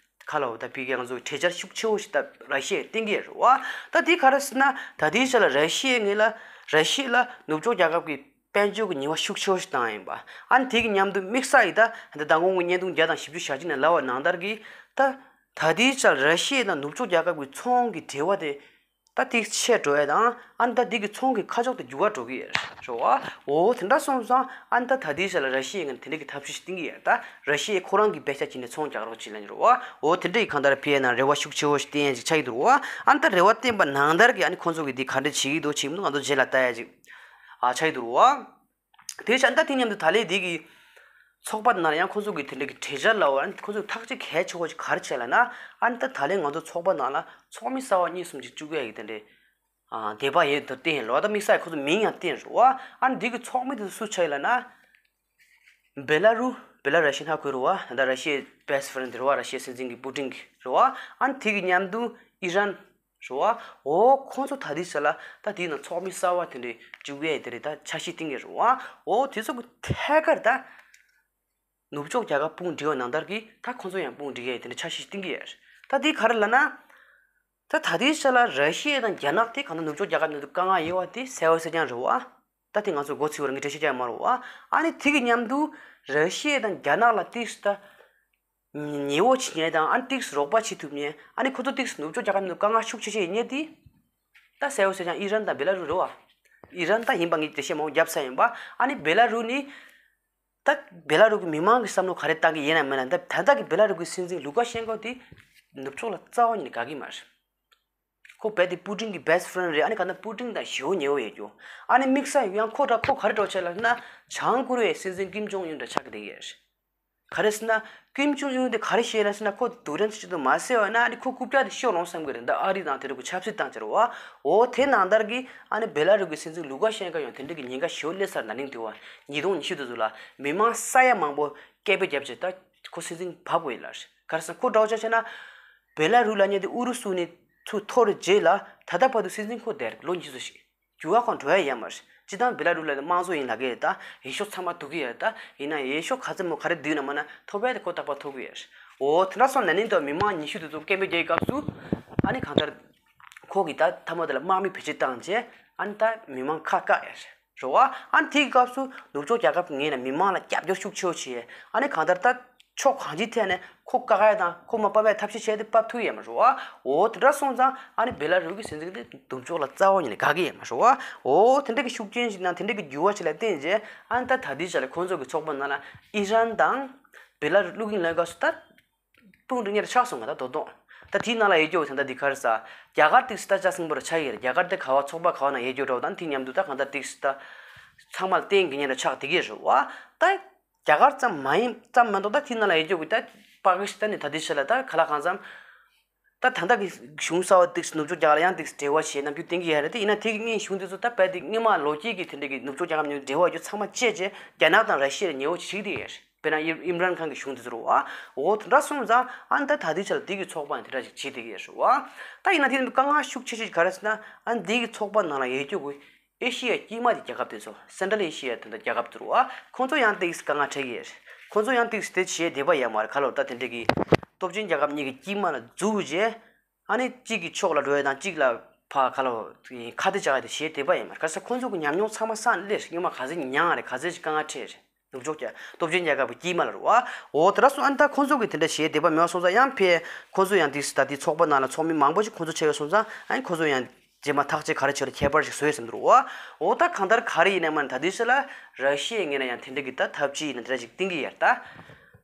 ཁ་ལ་འོ་ད་ཕི་གི་ང་ཚོ་གྲོས་འཆར་ཤུགས་ཆེ་བོ་ཞིག་ད་ར་ཤི་ཡས་བསྟན་གྱི་ཡོད་རེད་བ། ད་དེ་ག་རེ་ཟེར་ན་ད་དེའི་ཆ་ལ་ར་ཤི་ཡའི་ངོས་ལ་ར་ཤི་ཡ་ལ་ནུབ་ཕྱོགས་རྒྱལ་ཁབ་ཀྱི་དཔལ་འབྱོར་གྱི་ཉེས་པ་ཤུགས་ཆེ་བ་ཞིག་བཏང་ཡིན་པ། ཨ་ནི་དེ་གི་མཉམ་དུ་དམིགས་བསལ་ཡིན་ད་ད་ལྟ་མདང་དགོང་གི་བརྙན་ཐུང་བརྒྱ་དང་བཞི་བཅུ་ཞེ་གཅིག་ནང་ལབ་པ་ནང་ལྟར་གྱི་ད། ད་ལྟའི་ཆར་ར་ཤི་ཡ་དང་ནུབ་ཕྱོགས་རྒྱལ་ཁབ་ཀྱི་ཚོང་གི་འབྲེལ་བ་དེ་ད་ཏིག་ཆད་འགྲོ་ཡ་དང་ཨ་ནི་ད་དེ་གི་ཚོང་གི་ཁ་ཕྱོགས་དེ་འགྱུར་བ་འགྲོ་གི་ཡོད་རེད་བ། འོ་དེ་འདྲ་སོང་ཙང་ཨ་ནི་ད་ད་ལྟའི་ཆར་ལ་ར་ཤི་ཡའི་ངོས་ནས་དེ་འདྲ་གི་ཐབས་ཤེས་ཤིག་བསྟན་གྱི་ཡོད་རེད། ད་ར་ཤི་ཡས་ཁོ་རང་གི་པེ་ཤག་བྱས་ནས་ཚོང་རྒྱག་རོགས་བྱེད་ལབ་ཀྱི་རེད་བ། འོ་དེ་འདྲ་ཡི་གང་ལྟར་ཕི་ཡ་ནང་རེ་བ་ཤུགས་ཆེ་བོ་ཞིག་བསྟན་ཡ་ཅིག་ཆགས་ཀྱི་འདུག་རེད་བ། ཨ་ནི་ད་རེ་བ་བསྟན་པ་ནང་ལྟར་གྱི་ཨ་ནི་ཁོང་ཚོ་གི་འདི་ག་འདྲ་བྱེད་ཀྱི་འདུག་བྱེད་མི་འདུག་ང་ཚོ་རྗེས་ལ་ལྟ་ཡ་ཅིག་ཨ་ཆགས་ཀྱི་འདུག་རེད་བ། དེ་བྱས་ཨ་ནི་ད་དེ་མཉམ་དུ་ད་ལན་འདི་གི་ཚོགས་པ་ནང་ལ་ཡང་ཁོང་ཚོ་གི་དེ་འདྲ་གི་གྲོས་འཆར་ལ་འོ་ཨ་ནི་ཁོང་ཚོ་ཐག་གཅོད་གལ་ཆེ་བོ་ཞིག་ག་རེ་བྱས་ལབ་ན། ཨ་ནི་ད་ད་ལན་ང་ཚོ་ཚོགས་པ་ནང་ལ་ཚོགས་མི་གསར་པ་གཉིས་གསུམ་ཅིག་བཅུག་ཡ་གི་དེ་འདྲའི་ཨ་འདོད་པ་ཡོད་འདུག་བསྟན་ཡོད་རེད་བ། ད་དམིགས་བསལ་ཁོང་ཚོ་མིང་ཡང་བསྟན་རེད་བ། ཨ་ནི་འདི་གི་ཚོགས་མི་དེ་ཚོ་སུ་ཆགས་ཡོད་ལབ་ན། བེ་ལ་རུ། བེ་ལ་ར་ཤི་ཡ་ཧ་གོ་རེད་བ། ད་ལྟ་ར་ཤི་ཡའི་best friend་དེ་རེད་བ། ར་ཤི་ཡའི་སྲིད་འཛིན་གྱི་པུ་ཏིན་གྱི་རེད་བ། ཨ་ནི་དེ་གི་མཉམ་དུ་ཨི་རན་རེད་བ། འོ་ཁོང་ཚོ་ད་ལྟའི་ཆ་ལ་ད་དེའི་ནང་ཚོགས་མི་གསར་པ་དེ་འདྲའི་བཅུག་ཡས་དེ་རེད། ད་འཆར་གཞི་བཏིང་གི་རེད་བ། འོ་དེ་ཚོ་གི་ཐད་ཀར་ད་ནུབ་ཕྱོགས་རྒྱལ་ཁབ་དཔུང་སྒྲིག་པ་ནང་ལྟར་གྱི་ད་ཁོང་ཚོ་ཡང་དཔུང་སྒྲིག་ཡས་དེ་འདྲའི་འཆར་གཞི་བཏིང་གི་ཡོད་རེད། ད་དེ་ག་རེ་ལབ་ན། ད་ད་ལྟའི་ཆ་ལ་ར་ཤི་ཡ་དང་རྒྱ་ནག་དེ་གང་ལྟར་ནུབ་ཕྱོགས་རྒྱལ་ཁབ་ནང་དུ་དཀའ་ངལ་ཡོད་པ་དེ་གསལ་པོ་གསལ་རྐྱང་རེད་བ། ད་དེ་ང་ཚོ་མགོ་ཚོས་པ་རང་གི་འགྲེལ་བཤད་རྒྱག་ཡ་མ་རེད་བ། ཨ་ནི་དེ་གི་མཉམ་དུ་ར་ཤི་ཡ་དང་རྒྱ་ནག་ལ་ཏིག་ཙམ་ད་ཉེ་བོ་བྱེད་མཁན་དང་ཨ་ནི་ཏིག་ཙམ་རོགས་པ་བྱེད་ཐུབ་མཁན། ཨ་ནི་ཁོ་ཚོ་ཏིག་ཙམ་ནུབ་ཕྱོགས་རྒྱལ་ཁབ་ནང་དུ་དཀའ་ངལ་ཤུགས་ཆེ་ཤོས་ཡིན་མཁན་དེ། ད་གསལ་པོ་གསལ་རྐྱང་ཨི་རན་དང་བེ་ལ་རུ་རེད་བ། ཨི་རན་ད་ཡིན་པ་ངས་འགྲེལ་བཤད་མང་པོ་བརྒྱབ་ཚར་ཡིན་པ། ཨ་ནི་བེ་ལ་རུ་ནི། ད་བེ་ལ་རུ་གི་མི་མང་གི་བསམ་བློ་ག་རེ་བཏང་གི་ཡིན་ན་མིན་ན། ད་ད་ལྟ་གི་བེ་ལ་རུ་གི་སྲིད་འཛིན་ལུ་ཀ་ཤན་ཀོ་དེ་ནུབ་ཕྱོགས་ལ་རྩ་བ་ཉིད་ནས་དགའ་གི་མ་རེད། ཁོ་རྦད་དེ་པུ་ཏིན་གི་best friend་རེད། ཨ་ནི་ག་ན་པུ་ཏིན་དང་ཞེ་པོ་ཉེ་བོ་ཡོད་རྒྱུ། ཨ་ནི་དམིགས་བསལ་ཡང་ཁོ་འདྲ་ཁོ་ག་རེ་འདྲ་བྱས་ལབ་ན་བྱང་ཀོ་རི་ཡའི་སྲིད་འཛིན་ཀིམ་ཇོང་ཨུན་འདྲ་ཆགས་ཀྱི་བསྡད་ཀྱི་ཡོད་རེད། ག་རེ་ཟེར་ན་ཀིམ་ཇོང་ཨུན་དེ་ག་རེ་བཤད་ལབ་ཟེར་ན་ཁོ་སྡུག་རན་ཅིག་ཏུ་མ་ཟེར་བ་ན་ཨ་ནི་ཁོ་རྐུབ་བཀྱག་དེ་ཤོར་རུང་བསམ་གྱི་རེད། ད་ཨ་རི་དང་དེ་འདྲ་གི་ཆབ་སྲིད་བཏང་བྱས་རེད་བ། འོ་དེ་ནང་ལྟར་གི་ཨ་ནི་བེ་ལ་རུ་གི་སྲིད་འཛིན་ལུ་ཀ་ཤན་ཀོ་ཡང་དེ་འདྲ་གི་ཉེན་ཁ་ཞེ་པོ་སླེབས་ཚར། ན་ནིང་དུས་བ་ཉིས་སྟོང་ཉི་ཤུ་དུས་ཚོད་ལ་མི་མང་ས་ཡ་མང་པོ་སྐད་འབོད་བརྒྱབ་བྱས་ད་ཁོ་སྲིད་འཛིན་བབས་དགོས་ཡིན་ལབ་རེད། ག་རེ་ཟེར་ན་ཁོ་འདྲ་བོ་ཆ་བྱས་ན་བེ་ལ་རུ་ལབ་མཁན་དེ་ཨུ་རུ་སུ་ནས་ཚུར་འཐོར་རྗེས་ལ་ད་ལྟ་བར་དུ་སྲིད་འཛིན་ཁོ་བསྡད་རེད་ལོ་ཉི་ཤུ་ཙམ་ཞིག་རྒྱུ་བ་ཁོང་འགྲོ་ཡ་ཡོད་མ་རེད། སྤྱི་བཏང་བེ་ལ་རུ་ལ་དམངས་གཙོ་ཡིན་ལབ་ཀྱི་ཡོད་ད། འོས་ཤོག་ཚང་མ་ཐོབ་ཀྱི་ཡོད་ད། ཡིན་ན་འོས་ཤོག་ག་ཚོད་མོ་ག་རེ་བསྡུས་ན་མ་ན་ཐོབ་ཡ་དེ་ཁོ་རྟག་པར་ཐོབ་ཀྱི་ཡོད་རེད། འོ་དེ་འདྲ་སོང་ན་ནིང་དུ་མི་མང་ཉི་ཤུ་དེ་ཚོ་སྐད་འབོད་རྒྱག་གི་སྐབས་སུ་ཨ་ནི་གང་ལྟར་ཁོ་གིས་ད་མཐའ་མ་དེ་ལ་དམག་མི་བེད་སྤྱོད་བཏང་རྗེས་ཨ་ནི་ད་མི་མང་ཁ་བཀག་ཡ་རེད་རེད་བ། ཨ་ནི་དེའི་སྐབས་སུ་ནུབ་ཕྱོགས་རྒྱལ་ཁབ་ངོས་ནས་མི་མང་ལ་རྒྱབ་སྐྱོར་ཤུགས་ཆེ་བོ་བྱས། ཨ་ནི་གང་ལྟར་ད། ཕྱོགས་གང་ཅིའི་ཐད་ནས་ཁོ་བཀག་ཡ་དང་ཁོ་མ་ཕབ་ཡ་ཐབས་ཤེས་བྱས་ཏེ་ཕབ་ཐུབ་ཡོད་མ་རེད་བ། འོ་དེ་འདྲ་སོང་ཙང་ཨ་ནི་བེ་ལ་རུ་གི་སྲིད་འཛིན་དེ་ནུབ་ཕྱོགས་ལ་རྩ་བ་ཉིད་ནས་དགའ་གི་ཡོད་མ་རེད་བ། འོ་དེ་འདྲ་གི་ཤུགས་རྐྱེན་ཞིག་དང་དེ་འདྲ་གི་འགྱུར་བ་ཞིག་ལ་བརྟེན་རྗེས་ཨ་ནི་ད་ད་ལྟའི་ཆ་ལ་ཁོང་ཚོ་གི་ཚོགས་པ་ནང་ལ་ཨི་རན་དང་བེ་ལ་རུ་བླུག་གིན་ལས་ཀ་སུ་ད་དཔུང་སྒྲིག་ཉེར་ཆགས་སོང་ང་ད་དོ་དོ། ད་དེའི་ནང་ལ་ཡོད་རྒྱུ་ད་འདི་ག་རེ་ཟ། རྒྱ་གར་ཏིག་སི་ད་ཅ་སིང་པོ་ར་ཆགས་ཡོད་རེད། རྒྱ་གར་དེ་ག་བ་ཚོགས་པ་ག་བ་ན་ཡོད་རྒྱུ་འདྲ་བོ་དང་དེ་མཉམ་དུ་ད་གང་ལྟར་ཏིག་སི་ད་ཚང་མ་ལ་བརྟེན་གི་ཉེར་ཆགས་དེ་གི་རེད་བ། ད། རྒྱ་གར་ཙམ་མ་ཡིན་ཙམ་མ་གཏོགས་ད་དེ་ནང་ལ་ཡོད་རྒྱུ་གི་ད་པ་ཀི་སི་ཐན་ནི་ད་དེ་ཆ་ལ་ད་ག་ལ་གང་འཚམ། ད་ད་ལྟ་གི་གཞུང་གསར་བ་ཏིག་ནུབ་ཕྱོགས་རྒྱ་གར་ལ་ཡང་ཏིག་འབྲེལ་བ་བྱེད་ནམ་རྒྱུན་བསྟན་གྱི་ཡོད་རེད་དེ། ཡིན་ན་དེ་གི་སྔོན་གཞུང་དེ་ཚོ་ད་རྦད་དེ་སྔོན་མ་ལོ་རྒྱུས་ཀྱི་དེ་འདྲ་གི་ནུབ་ཕྱོགས་རྒྱ་གར་ནས་འབྲེལ་བ་རྒྱུ་ཚང་མ་བཅད་རྗེས་རྒྱ་ནག་དང་ར་ཤི་ཡ་ལ་ཉེ་བོ་ཞིག་བྱེད་ཀྱི་ཡོད་རེད། དཔེར་ན་ཨིམ་རན་ཁཱན་གི་གཞུང་དེ་ཚོ་རེད་བ། འོ་དེ་འདྲ་སོང་ཙང་ཨ་ནི་ད་ད་དེ་ཆ་ལ་དེ་གི་ཚོགས་པ་ཡང་དེ་འདྲ་ཞིག་བྱེད་བསྡད་ཀྱི་ཡོད་རེད་བ། ད་ཡིན་ན་དེ་ནི་དཀའ་ངལ་ཤུགས་ཆེ་ཤོས་ག་རེ་ཟེར་ན་ཨ་ནི་དེ་གི་ཚོགས་པ་ནང་ལ་ཡོད་རྒྱུ་གི་ཨེ་ཤི་ཡའི་དཀྱིལ་མ་གི་རྒྱལ་ཁབ་དེ་ཚོ། སེན་ཊྲལ་ཨེ་ཤི་ཡ་དེ་འདྲ་རྒྱལ་ཁབ་དེ་ཚོ་རེད་བ། ཁོང་ཚོ་ཡང་ཏིག་ཙམ་དཀའ་ངལ་འཕྲད་ཀྱི་ཡོད་རེད། ཁོང་ཚོ་ཡང་ཏིག་ཙམ་དེ་བྱེད་བདེ་བ་ཡོད་མ་རེད། ག་ལོར་ད་དེ་འདྲ་གི་སྟོབས་ཆེན་རྒྱལ་ཁབ་གཉིས་ཀྱི་དཀྱིལ་མ་ལ་འཛུལ་རྗེས་ཨ་ནི་གཅིག་གི་ཕྱོགས་ལ་འགྲོ་ཡ་དང་གཅིག་ལ་ཕར་ག་ལོར་ཁ་གཏད་བཅག་ཡ་དེ་བྱེད་བདེ་བ་ཡོད་མ་རེད། ག་ས་ཁོང་ཚོ་གི་ཉམས་མྱོང་ཚང་མ་སང་སླེབས་རེད། སྔོན་མ་ག་ཚོད་མྱངས་རེད། ག་ཚོད་ཅིག་དཀའ་ངལ་འཕྲད་རེད། ནུབ་ཕྱོགས་རྒྱལ་སྟོབས་ཆེན་རྒྱལ་ཁབ་ཀྱི་དཀྱིལ་མ་ལ་རེད་བ། འོ་དེ་འདྲ་སོང་ཨ་ནི་ད་ཁོང་ཚོ་གི་དེ་འདྲ་བྱེད་བདེ་བ་མེད་པ་སོང་ཙང་ཡང་ཕེ་ཁོང་ཚོ་ཡང་དེ་ད་དེ་ཚོགས་པ་ནང་ལ་ཚོགས་མི་མང་པོ་ཞིག་ཁོང་ཚོ་ཆགས་ཡོད་སོང་ཙང་ཨ་ནི་ཁོང་ཚོ་ཡང་རྗེས་མ་ཐག་གཅོད་ག་རེ་བྱེད་ལ་ཁྱད་པར་ཞིག་བཟོ་ཡོད་བསམ་འདུག་བ། འོ་ད་གང་ལྟར་ག་རེ་ཡིན་ན་མ་ནི་ད་དུས་ཚོད་ལ་ར་ཤི་ཡའི་ངོས་ནས་ཡང་དེ་འདྲ་གི་ད་ཐབས་ཇུས་ཡིན་ན་དེ་འདྲ་ཞིག་བཏིང་གི་ཡོད་ད།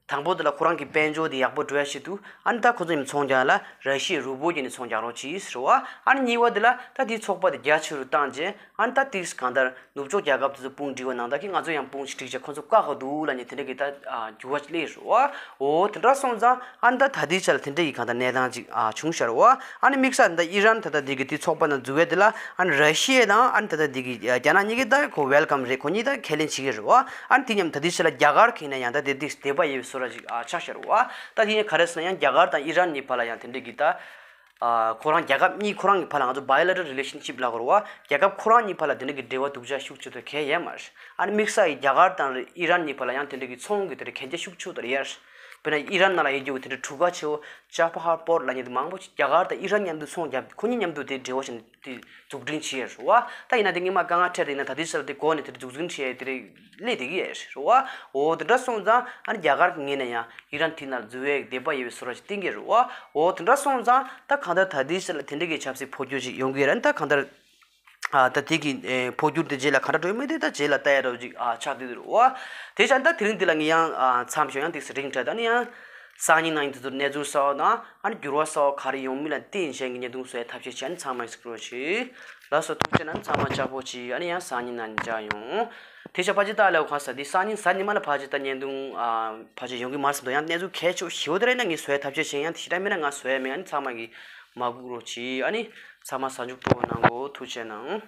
དང་པོ་དེ་ལ་ཁོ་རང་གི་དཔལ་འབྱོར་དེ་ཡག་པོ་འགྲོ་ཡ་ཆེད་དུ་ཨ་ནི་ད་ཁོ་ཚོ་ཡིན་ཚོང་རྒྱག་ལ་ར་ཤི་ཡའི་རུ་པོ་བརྒྱབ་ནས་ཚོང་རྒྱག་རོགས་གྱིས་ཟེར་བ། ཨ་ནི་གཉིས་པ་དེ་ལ་ད་དེའི་ཚོགས་པ་དེ་རྒྱ་ཆེ་རུ་བཏང་རྗེས་ཨ་ནི་ད་དེ་གང་ལྟར་ནུབ་ཕྱོགས་རྒྱལ་ཁབ་དེ་ཚོ་དཔུང་སྒྲིག་པ་ནང་ད་གི་ང་ཚོ་ཡང་དཔུང་ཞིག་སྒྲིག་བྱས་ཁོ་ཚོ་བཀག་ག་འདུག་ལབ་ནས་དེ་འདྲ་གི་ད་འགྱུར་བ་སླེབས་རེད་བ། འོ་དེ་འདྲ་སོང་ཙང་ཨ་ནི་ད་ད་ལྟའི་ཆ་ལ་དེ་འདྲ་ཡི་གང་ལྟར་གནས་སྟངས་ཅིག་བྱུང་ཤར་བ། ཨ་ནི་དམིགས་བསལ་ད་ཨི་རན་ད་ལྟ་འདི་གི་དེ་ཚོགས་པ་ནང་འཛུལ་བའི་དེ་ལ་ཨ་ནི་ར་ཤི་ཡ་དང་ཨ་ནི་ད་ལྟ་འདི་གི་རྒྱ་ནག་གཉིས་ཀྱི་ད་ཁོ་ཝེལ་ཀམ་རེད། ཁོ་གཉིས་ད་ཁས་ལེན་བྱེད་ཀྱི་རེད་བ། ཨ་ནི་དེ་མཉམ་ད་ལྟའི་ཆ་ལ་རྒྱ་གར་གྱིས་ན་ཡང་ད་དེ་དེ་དད་པ་ཡོད་པའི་བཟོ་འདྲ་ཅིག་ཆགས་ཤར་བ། ད་དེ་ཡང་ག་རེ་ཟེར་ན་ཡང་རྒྱ་གར་དང་ཨི་རན་གཉིས་བར་ལ་ཡང་དེ་འདྲ་གི་ད། ཨ་ཁོ་རང་རྒྱལ་ཁབ་གཉིས་ཁོ་རང་གི་བར་ལ་ང་ཚོ་bilateral relationship་ལབ་དགོས་རེད་བ། རྒྱལ་ཁབ་ཁོ་རང་གཉིས་བར་ལ་དེ་འདྲ་གི་འབྲེལ་བ་སྡུག་ཅག་ཤུགས་ཆེ་དོ་གལ་ཡོད་མ་རེད། ཨ་ནི་དམིགས་བསལ་ཡི་རྒྱ་གར་དང་ཨི་རན་གཉིས་བར་ལ་ཡང་དེ་འདྲ་གི་ཚོང་གི་དེ་འདྲ་གན་རྒྱ་ཤུགས་ཆེ་དོ་ཡོད་རེད། དཔེར་ན་ཨི་རན་ནང་ལ་ཡོད་རྒྱུ་དེ་འདྲ་གྲུ་ཁ་ཆེ་བོ་ཅ་བ་ཧར་པོར་ལབ་མཁན་དེ་མང་པོ་ཅིག་རྒྱ་གར་དང་ཨི་རན་མཉམ་དུ་ཚོང་རྒྱབ་ཁོ་གཉིས་མཉམ་དུ་དེ་འབྲེལ་བ་བྱས་ནས་དེ་འཛུགས་སྐྲུན་བྱས་ཡོད་རེད་བ། ད་ཡིན་ན་དེ་སྔོན་མ་དཀའ་ངལ་འཕྲད་དེ་ཡིན་ན་ད་ལྟའི་ཆར་དེ་གོ་ནས་དེ་འདྲ་འཛུགས་སྐྲུན་བྱས་དེ་འདྲ་སླེབས་བསྡད་ཀྱི་ཡོད་རེད་བ། འོ་དེ་འདྲ་སོང་ཙང་ཨ་ནི་རྒྱ་གར་གྱི་ངོས་ནས་ཡང་ཨི་རན་དེ་ནང་འཛུལ་བའི་དད་པ་ཡོད་པའི་བཟོ་འདྲ་ཞིག་བསྟན་གྱི་རེད་བ། འོ་དེ་འདྲ་སོང་ཙང་ད་གང་ལྟར་ད་ལྟའི་ཆར་ལ་དེ་འདྲ་གི་ཆབ་སྲིད་འཕོ་འགྱུར་ཞིག་ཡོང་གི་ཡོད་རེད། ད་གང་ལྟར་ཨ་ད་དེ་གི་ཨེ་འཕོ་འགྱུར་དེ་རྗེས་ལ་ག་འདྲ་འགྲོ་ཡོད་མེད་དེ་ད་རྗེས་ལ་ལྟ་ཡ་འདྲ་བོ་ཅིག་ཨ་ཆགས་བསྡད་འདུག་རེད་བ། དེ་ཆ་ད་དེ་རིང་འདི་ལ་ངས་ཡང་ཨ་མཚམས་ཞོག་ཡང་ཏིག་ཙམ་རིང་དྲགས། ད་ནི་ཡང་སང་ཉིན་གནངས་ཉིན་དེ་ཚོར་གནས་ཚུལ་གསར་བ་དང་ཨ་ནི་འགྱུར་བ་གསར་བ་ག་རེ་ཡོང་མིན་ལ་བརྟེན་བྱས་ཀྱི་བརྙན་ཐུང་བཟོ་ཡ་ཐབས་ཤེས་བྱས། ཨ་ནི་ཚང་མ་གཟིགས་རོགས་བྱེད། ལགས་སོ། ཐུགས་རྗེ་གནང་། ཚང་མ་ལྕགས་པོ་གྱིས། ཨ་ནི་ཡང་སང་ཉིན་གནངས་ཉིན་མཇལ་ཡོང་། དེ་ཆ་ཕལ་ཆེར་ད་ལས་གང་ས་འདི་སང་ཉིན་གཟའ་ཉི་མ་ལ་ཕལ་ཆེར་ད་བརྙན་ཐུང་ཨ་ཕལ་ཆེར་ཡོང་གི་མ་རེད་བསམ་འདུག་ཡང་གནས་ཚུལ་གལ་ཆེ་བོ་ཞེ་པོ་དེ་རེད་ན་ངས་བཟོ་ཡ་ཐབས་ཤེས་བྱེད། ཡང་དེ་ཞེ་དྲག་མིན་ན་ང་བཟོ་ཡ་མེད། ཨ་ནི་ཚང་མ་གིས་མ་སྒུག་རོགས་གྱིས། ཨ་ནི་ཚང་མ་གཟའ་མཇུག་སྤྲོ་བོ་གནང་གོ། ཐུགས་རྗེ་གནང་།